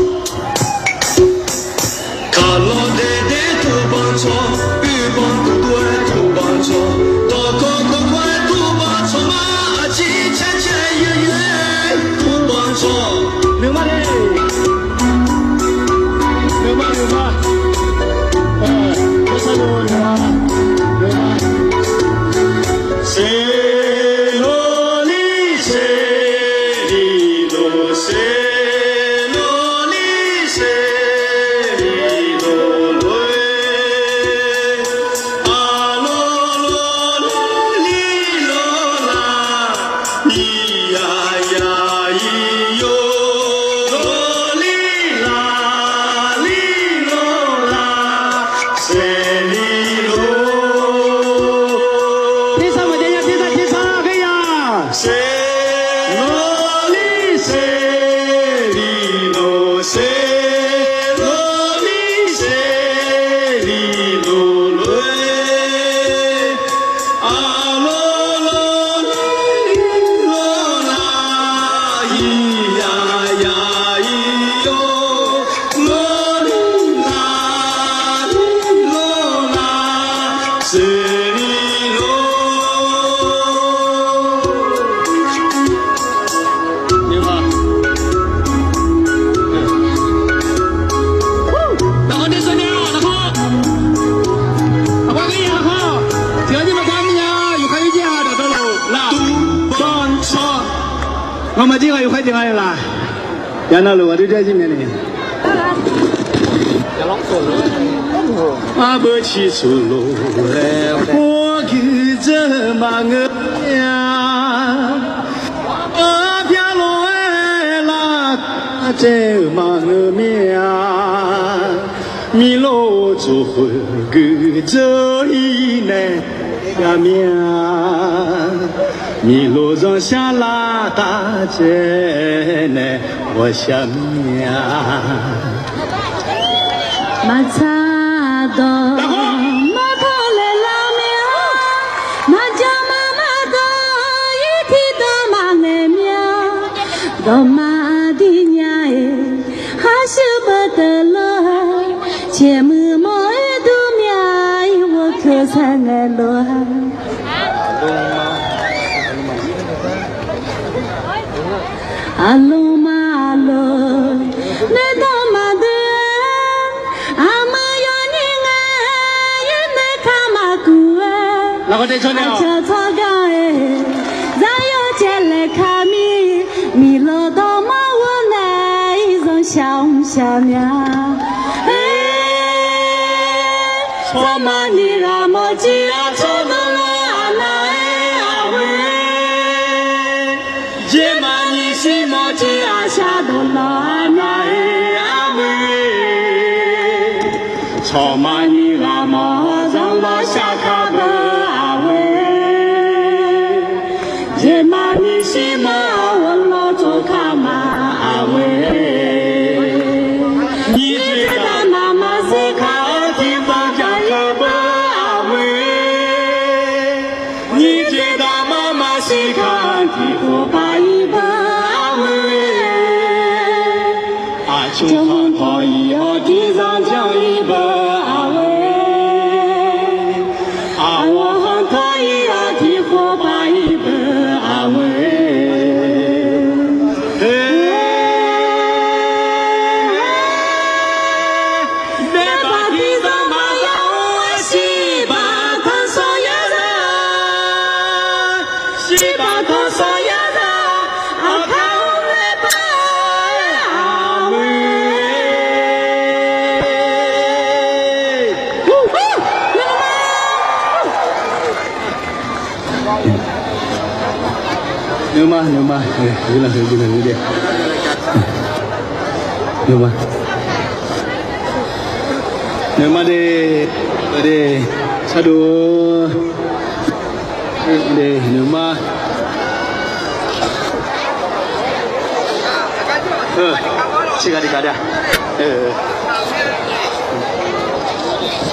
Ngamaf jir ghaq yawkhaer jeq nga-a laq. Yaqnavluf ghaqdoer jaer jir mae ni. Arbeuv ciqsuq lof-aer khoergui dzeur maqngeur mir-a. Arpyar lof-aer lavtaq caev-euq maqngeur mir-a. Miqlof tsof khoergui dzeur-ir nae ghaq mir-a. Miqlof zanrshar lavtaq caev nae ghawqshaq mir-a. Maqtsaq dawq maqtawq laeqlar mir-a. Maqjawr maqmaq dawq-ir tiqdawq maqngaeq mir-a. Dawqma dir nya-iq harshuir beuteuq lor-a. Caeqmuiq mawr-aer dur mya-ir ghawqkeuq saeqngaeq lof-a. Aqlmq maqloq nae dawq maqdui-a. Aqmuiq yawnyir ngae yaer nae ka maqkuv-a. Aqcawq tsawrganr-aer zar yawcaev laeq ka mir. Miqlof dawqma ghov nae-ir zanrshaq mrshaq mya. Tsawrmaqnyiq ghaq mawrjir-a tsawrdawq lawq aqnav-aer aqghoe. Jeqmaqnyiq shir mawrjir-a shardawq lawq aqnav-aer aqghoe. Tsawrmaqnyiq ghaq mawr zanr lawr shar kar beu aqghoe. Jeqmaqnyiq shir mawr-awr lawr tsov kar ma aqghoe. Nyir jeq daq maqmaq shir kar-anr tiqpov jaqkar beu aqghoe. Nyir jeq daq maqmaq shir kar-anr tiqpov paq-ir beu aqghoe. Aqcawq khanqtawq-iq hawq tiqzanr janr-ir beu aqghoe. Aqghawq khanqtawq-iq hawq tiqpov paq-ir beu aqghoe. Nae baq tiqzanr maqza-or, shir baq tanqsanq yar za. Shir baq tanqsanq yar za. Aqkar-anr nae ba aqghoe. Nuima, nuima, nuima, nuima. Nuima de, de, sardov. De, nuima. Tiqghaq tiqghaq de.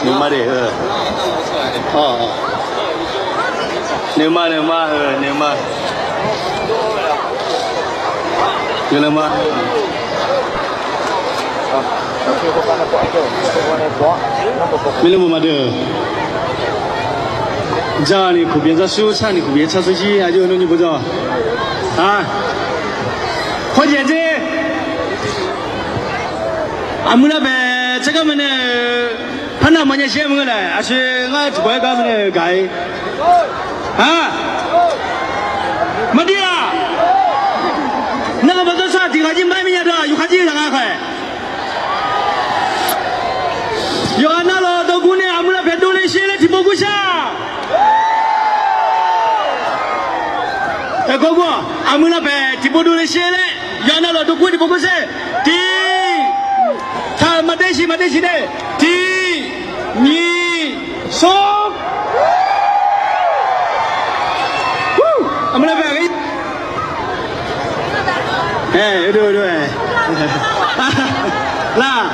Nuima de. Nuima, nuima, nuima. Nuima. Mirlmq maqdeuq. Jani kuqbyan zarsur, sharni kuqbyan tsarsur jir aqjox nymrnyi bawdzawq. A, hawrjaeq dzer. Aqmuiq lavpaeq tsaergar maeqnaeq-euq parnav maqnya shir-aer maqngeur nae, aqshoe ngar tiqbawq-aer gar maeqnaeq-euq gaq-ir. A, maqdir-aq, narhaq baqdawr sar tiq ghaq jir mar-aer mirnya deuq-aq, yawkhav jir zaq nga khaeq. Yawqghaq navluf dawqguv nae aqmuiq lavpaeq dovle sher laer tiqpov gurshar. Aerkhawf aqmuiq lavpaeq tiqpov dovle sher laer yawqghaq navluf dawqguv tiqpov gurshar. Tiq, taq-euq maqdae siq maqdae siq nae, tiq, nyiq, smr. Aqmuiq lavpaeq-a. Aer, oedov oedov-aer. Laq,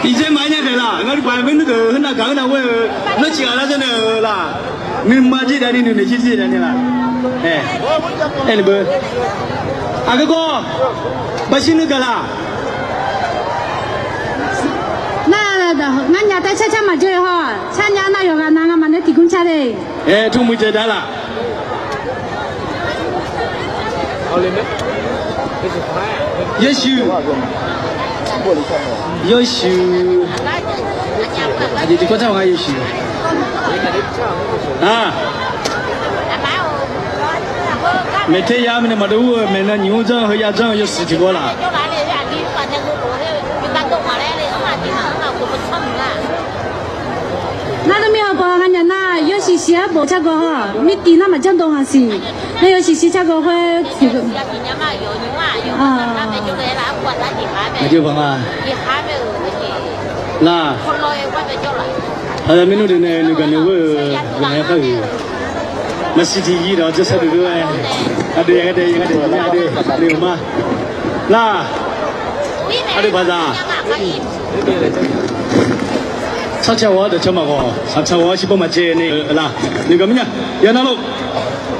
iqdzaer maqaer nya daeq laq. Ngar tiqpaq-aer maernmr deuq heunav gaq heunav ghoer-eu, nawr ciq ghaq lar zanr nae-eu laq. Nuima jir dav ni nuinoeq jir jir dav ni laq. Aer, aernaeq beu. Aqgeu gawr, baqshir nuigaq laq. Nar, ngar nya taer car car maqjawr-eu hawr, car nya nar yawqghaq nav ngamaf nae tiqgmr car le. Aer, tmr muiq jaeq dav laq. Yawshuif. Yawshuif. Aqjeq tiqkawv tar-aq nga yawshuif. A. Maeqter ya mirnae maqdov ur-eu maeqnan nyiq mr janr-eu heuyav janr-eu yawshuif tiqghaq laf. Nar dov mir-a, bawq nganyaf nar yawshuif shiq-aer bof cargawq haw, mirtiv nar maqjanr dov ngaq siq. Nar yawshuif shiq cargawq khoer tiq Nar, aqyawf maernmr deuq nae noeqgaq noeq-eu ghaq-aer kar-euq maqsiq tiqyir dawq dzeur sar deuq lof-aer, aqdui yagaq dae yagaq dae aqdui noeq ma. Nar, aqdui baqzaq sarcaw ghawq-awr dawqcaw maqghawq, saqcaw ghawq-awr shirpov maqcaev ni-eu laf. Noeqgaq mirnya, yawqnan lof,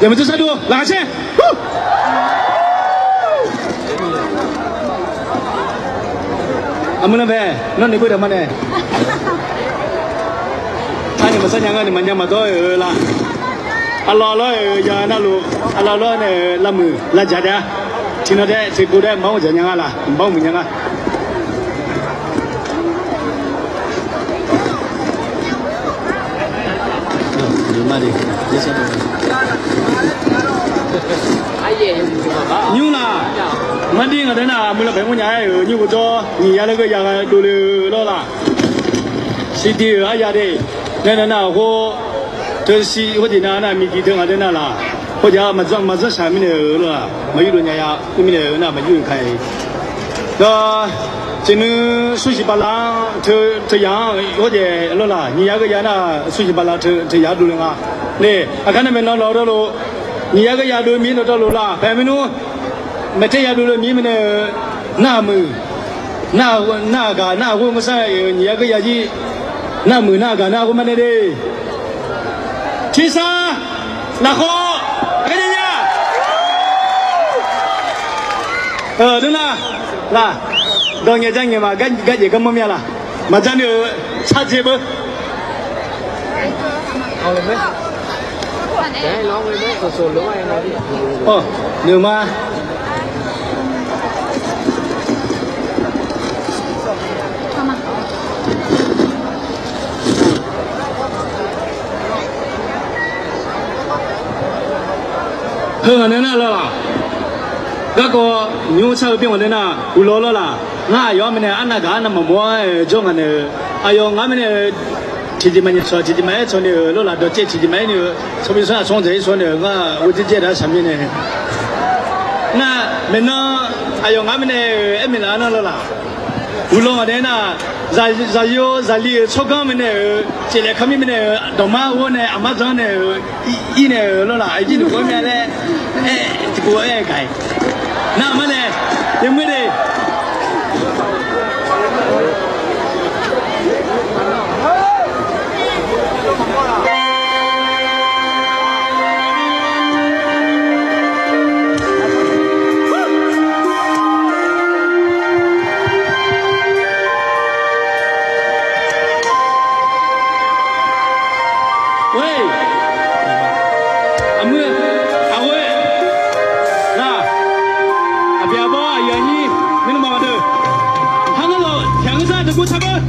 yawqnan dzeur sar deuq laqkhaq caer. Aqmuiq lanbae, nawr noeqbeu daqma nae, tani maqsar nya ngar ni maqnya maqdawr-eu laf. Aqlawq lawr-euq ya navluf, aqlawq lawr nae-euq lavmuiq lavjaq daef-a. Tiqnan daef tiqkov daef maqmr dzaq nya nga laf, maqmr muiq nya nga. Nymr laf, mardir ngaq dae nar aqmuiq lanbae mawrnya-aer-euq nymr ghovjawr nyiq ya laer geuya ghae dovle-eu lawr laf. Siqdiq-euq arya de, nae nar nar khoer, teu siq khoerjeq nar nar miqdiq teu ngaq dae nar laf, khoerjeq-a maqdzanr shaq mirnae-euq lawr laf, maqyurdov nya ya khoer mirnae-euq nar maqyur-euq ka-iq. Gar, tiqnuiv surshiq bala-anr teu yaq-anr khoerjeq lawr laf, nyiq ya geuya nar surshiq bala teu yaq-anr dovle nga. Nae, aqgar nar maeqnan lawq dawrlof, nyiq ya geuya dov mir dawqdawr lof laf, paeq maernmr, maeqter ya dovle mir mirnae-euq nar muiq nar aqgaq nar aqghoer ngeur sar-euq nyiq ya geuya jir, nar muiq nar aqgaq nar aqghoer marnae de. Tiqsar, lafkhawf, aqgar nya nya. Dawrnar, laf, dawq ngaeq ja ngaeq ma, garjaeq garmawr mya laf, maqja ni-euq tsardzae beu. Noeqma. Heu ngaq nae nar lawr laf, garkawv nymr shar-eu byanr ngaq nae nar uqlawr lawr laf, ngar aqyawf-anr mirnae arnav gaq arnav maqmawr-aer jawr ngaq nae-eu, aqyawf ngar mirnae tiqjeq maqnyaef tsawq tiqjeq maqaer tsawq nae-euq lawr laf, dawqcaev tiqjeq maqaer nae-eu tsawrbi tsawrhaq tsawr-anr dzaq-ir tsawr nae-euq ngar ghovdzer dzaer daq-ar shaq mirnae. Nar, maeqnan aqyawf ngar mirnae-euq aer miq laf-ar nar lawr laf. Uqlawr ngaq nae nar, zaqyo zaqli-euq tsawrganr mirnae-euq, ceqlaeq kamir mirnae-euq, dawqmar ghawr nae aqmar dzanr nae-euq, ir nae-euq lawr laf, aqjir nuikhanr mya laer aer tiqpov aer gaq-iq. Nar mar nae, yawmuir de. Aqmuiq, aqghoer, nar, aqbyaqbawr aqyuif aqnyir mirnae maqgaq deuq, har ngar lawq tiqghaq ngeur sar deuq gov taq geur.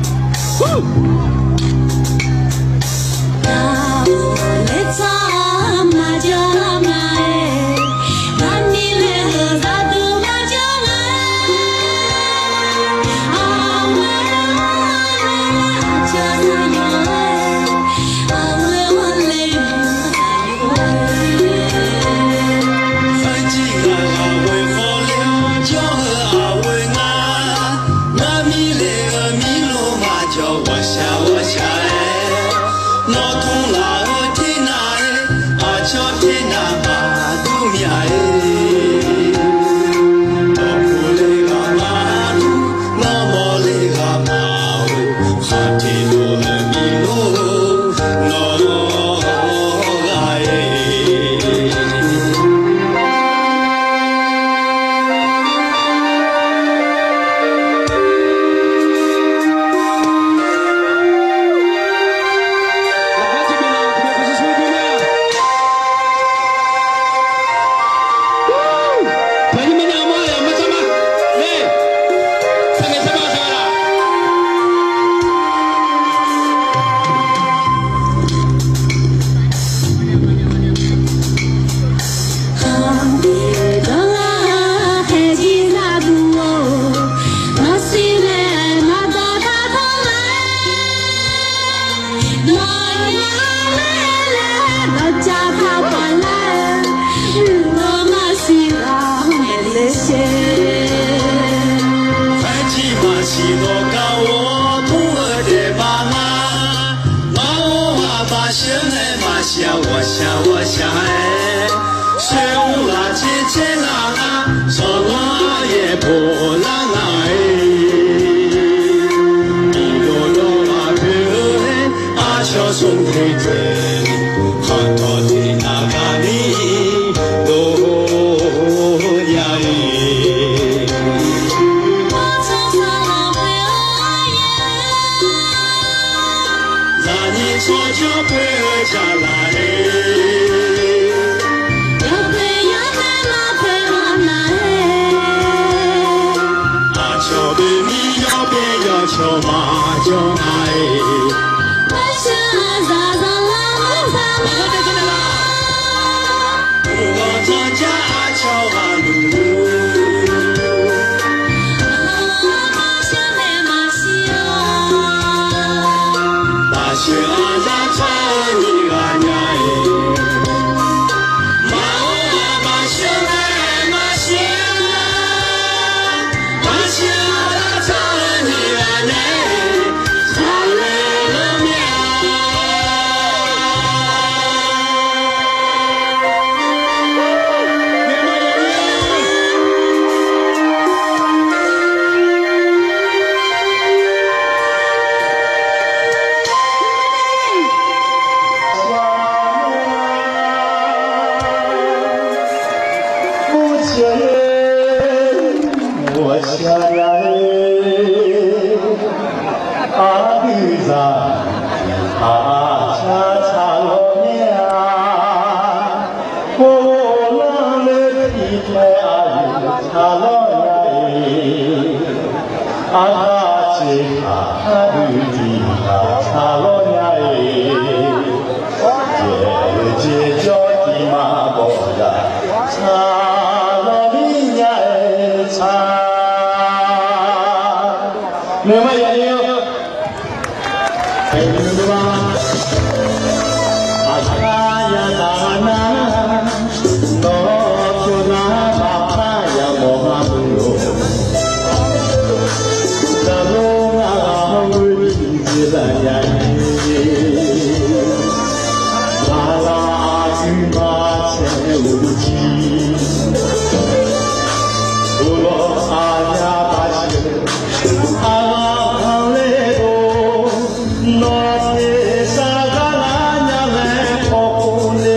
Cawba jawr nga-iq, maqshir-a zaqzaq lar-anr taq ma. Uqghawq dzanrjar aqcawq ghaq luf-ur, maqshir nae maqshir-a, maqshir-a zaqtsar nyiq ghaq nya-iq, maqshir-a maqshir nae maqshir-a, maqshir-a zaqtsar nyiq ghaq nya-iq, tsaqler lar mir-a. Aqduizaq aqcawq tsaqlawr nya-a, ghoflar le tiqpae aqyuif tsaqlawr nya-iq, aqkaq ceqkaq aqdui tiqkaq tsaqlawr nya-iq, yaeq-eu jeq jawr tiq ma bawq zaq tsaqlawr mir nya-aer tsaq. Nuima yaqnyir-eu, aernuima, aqkar yadaq nar, nawr pyawr nar maqpar yamawr ma muiq-or, zaqlor ngar ghaq hawr-eu jeq zaqya-ir, aqlaf aqdui maqtsaev-eu jir, uqlawq aqya baqsheuq, aqlaf khanqler-or, nawr tersar gar lar nya laer khawf khov le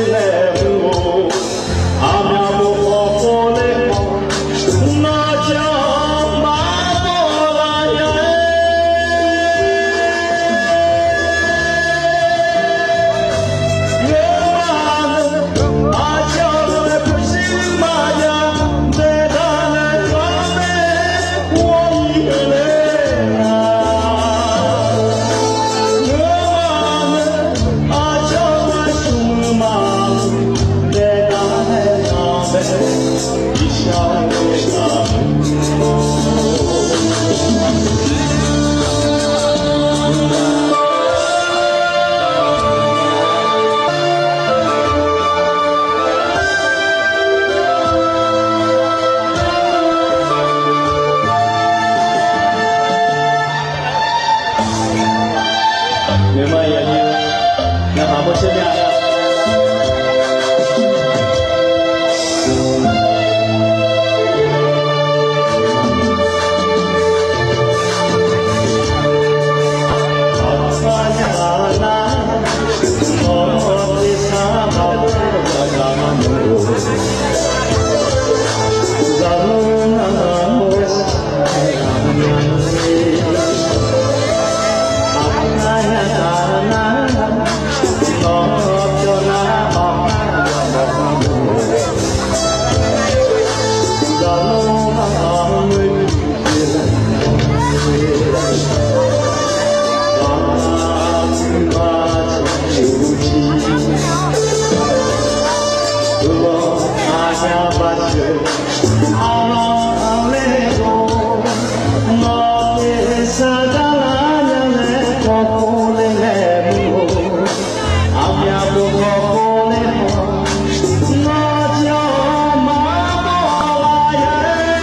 laer mr-or, aqmyaq bof khawf khov le khawf, nawr jawr maqdawr laf ya-aer.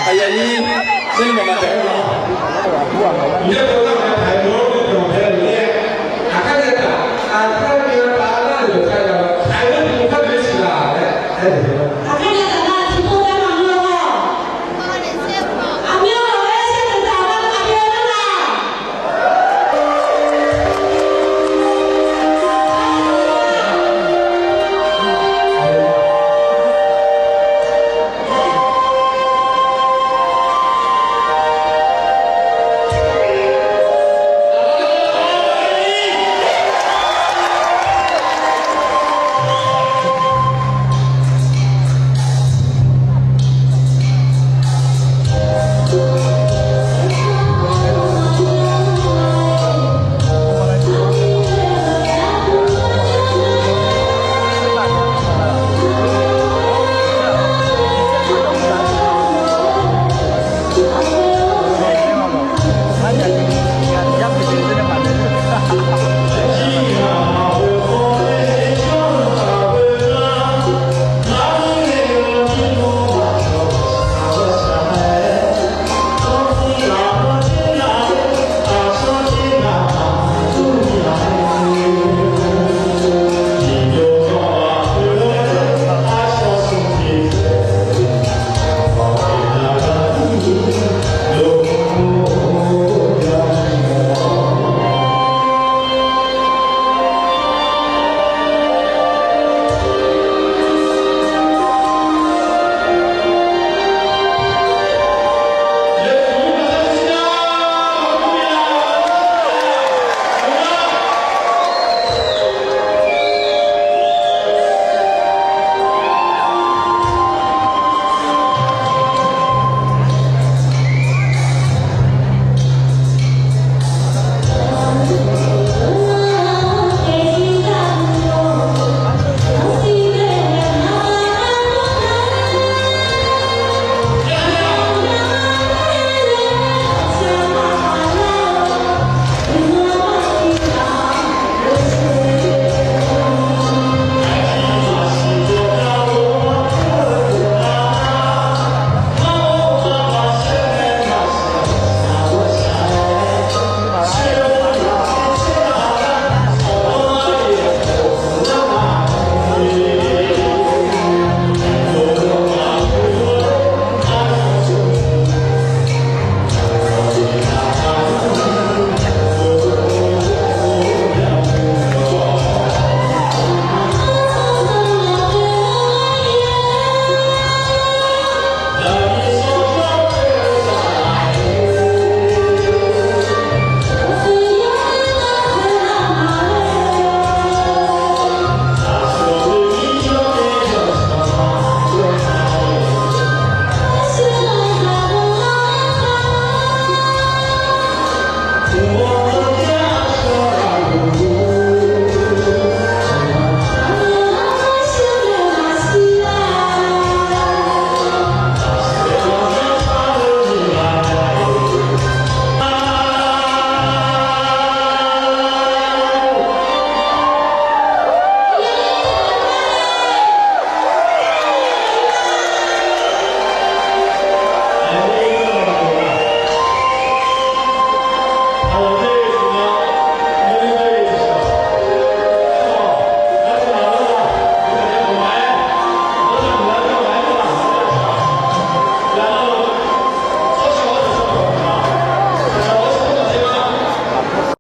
Aqyawf-ir, tser maqmaq taq-aer ma. Aqkar nae taq, aqkar nae taq lar-euq dawqtaq-aq, aqyawf-ir dawqtaq-eu siq laf laer aer-eu.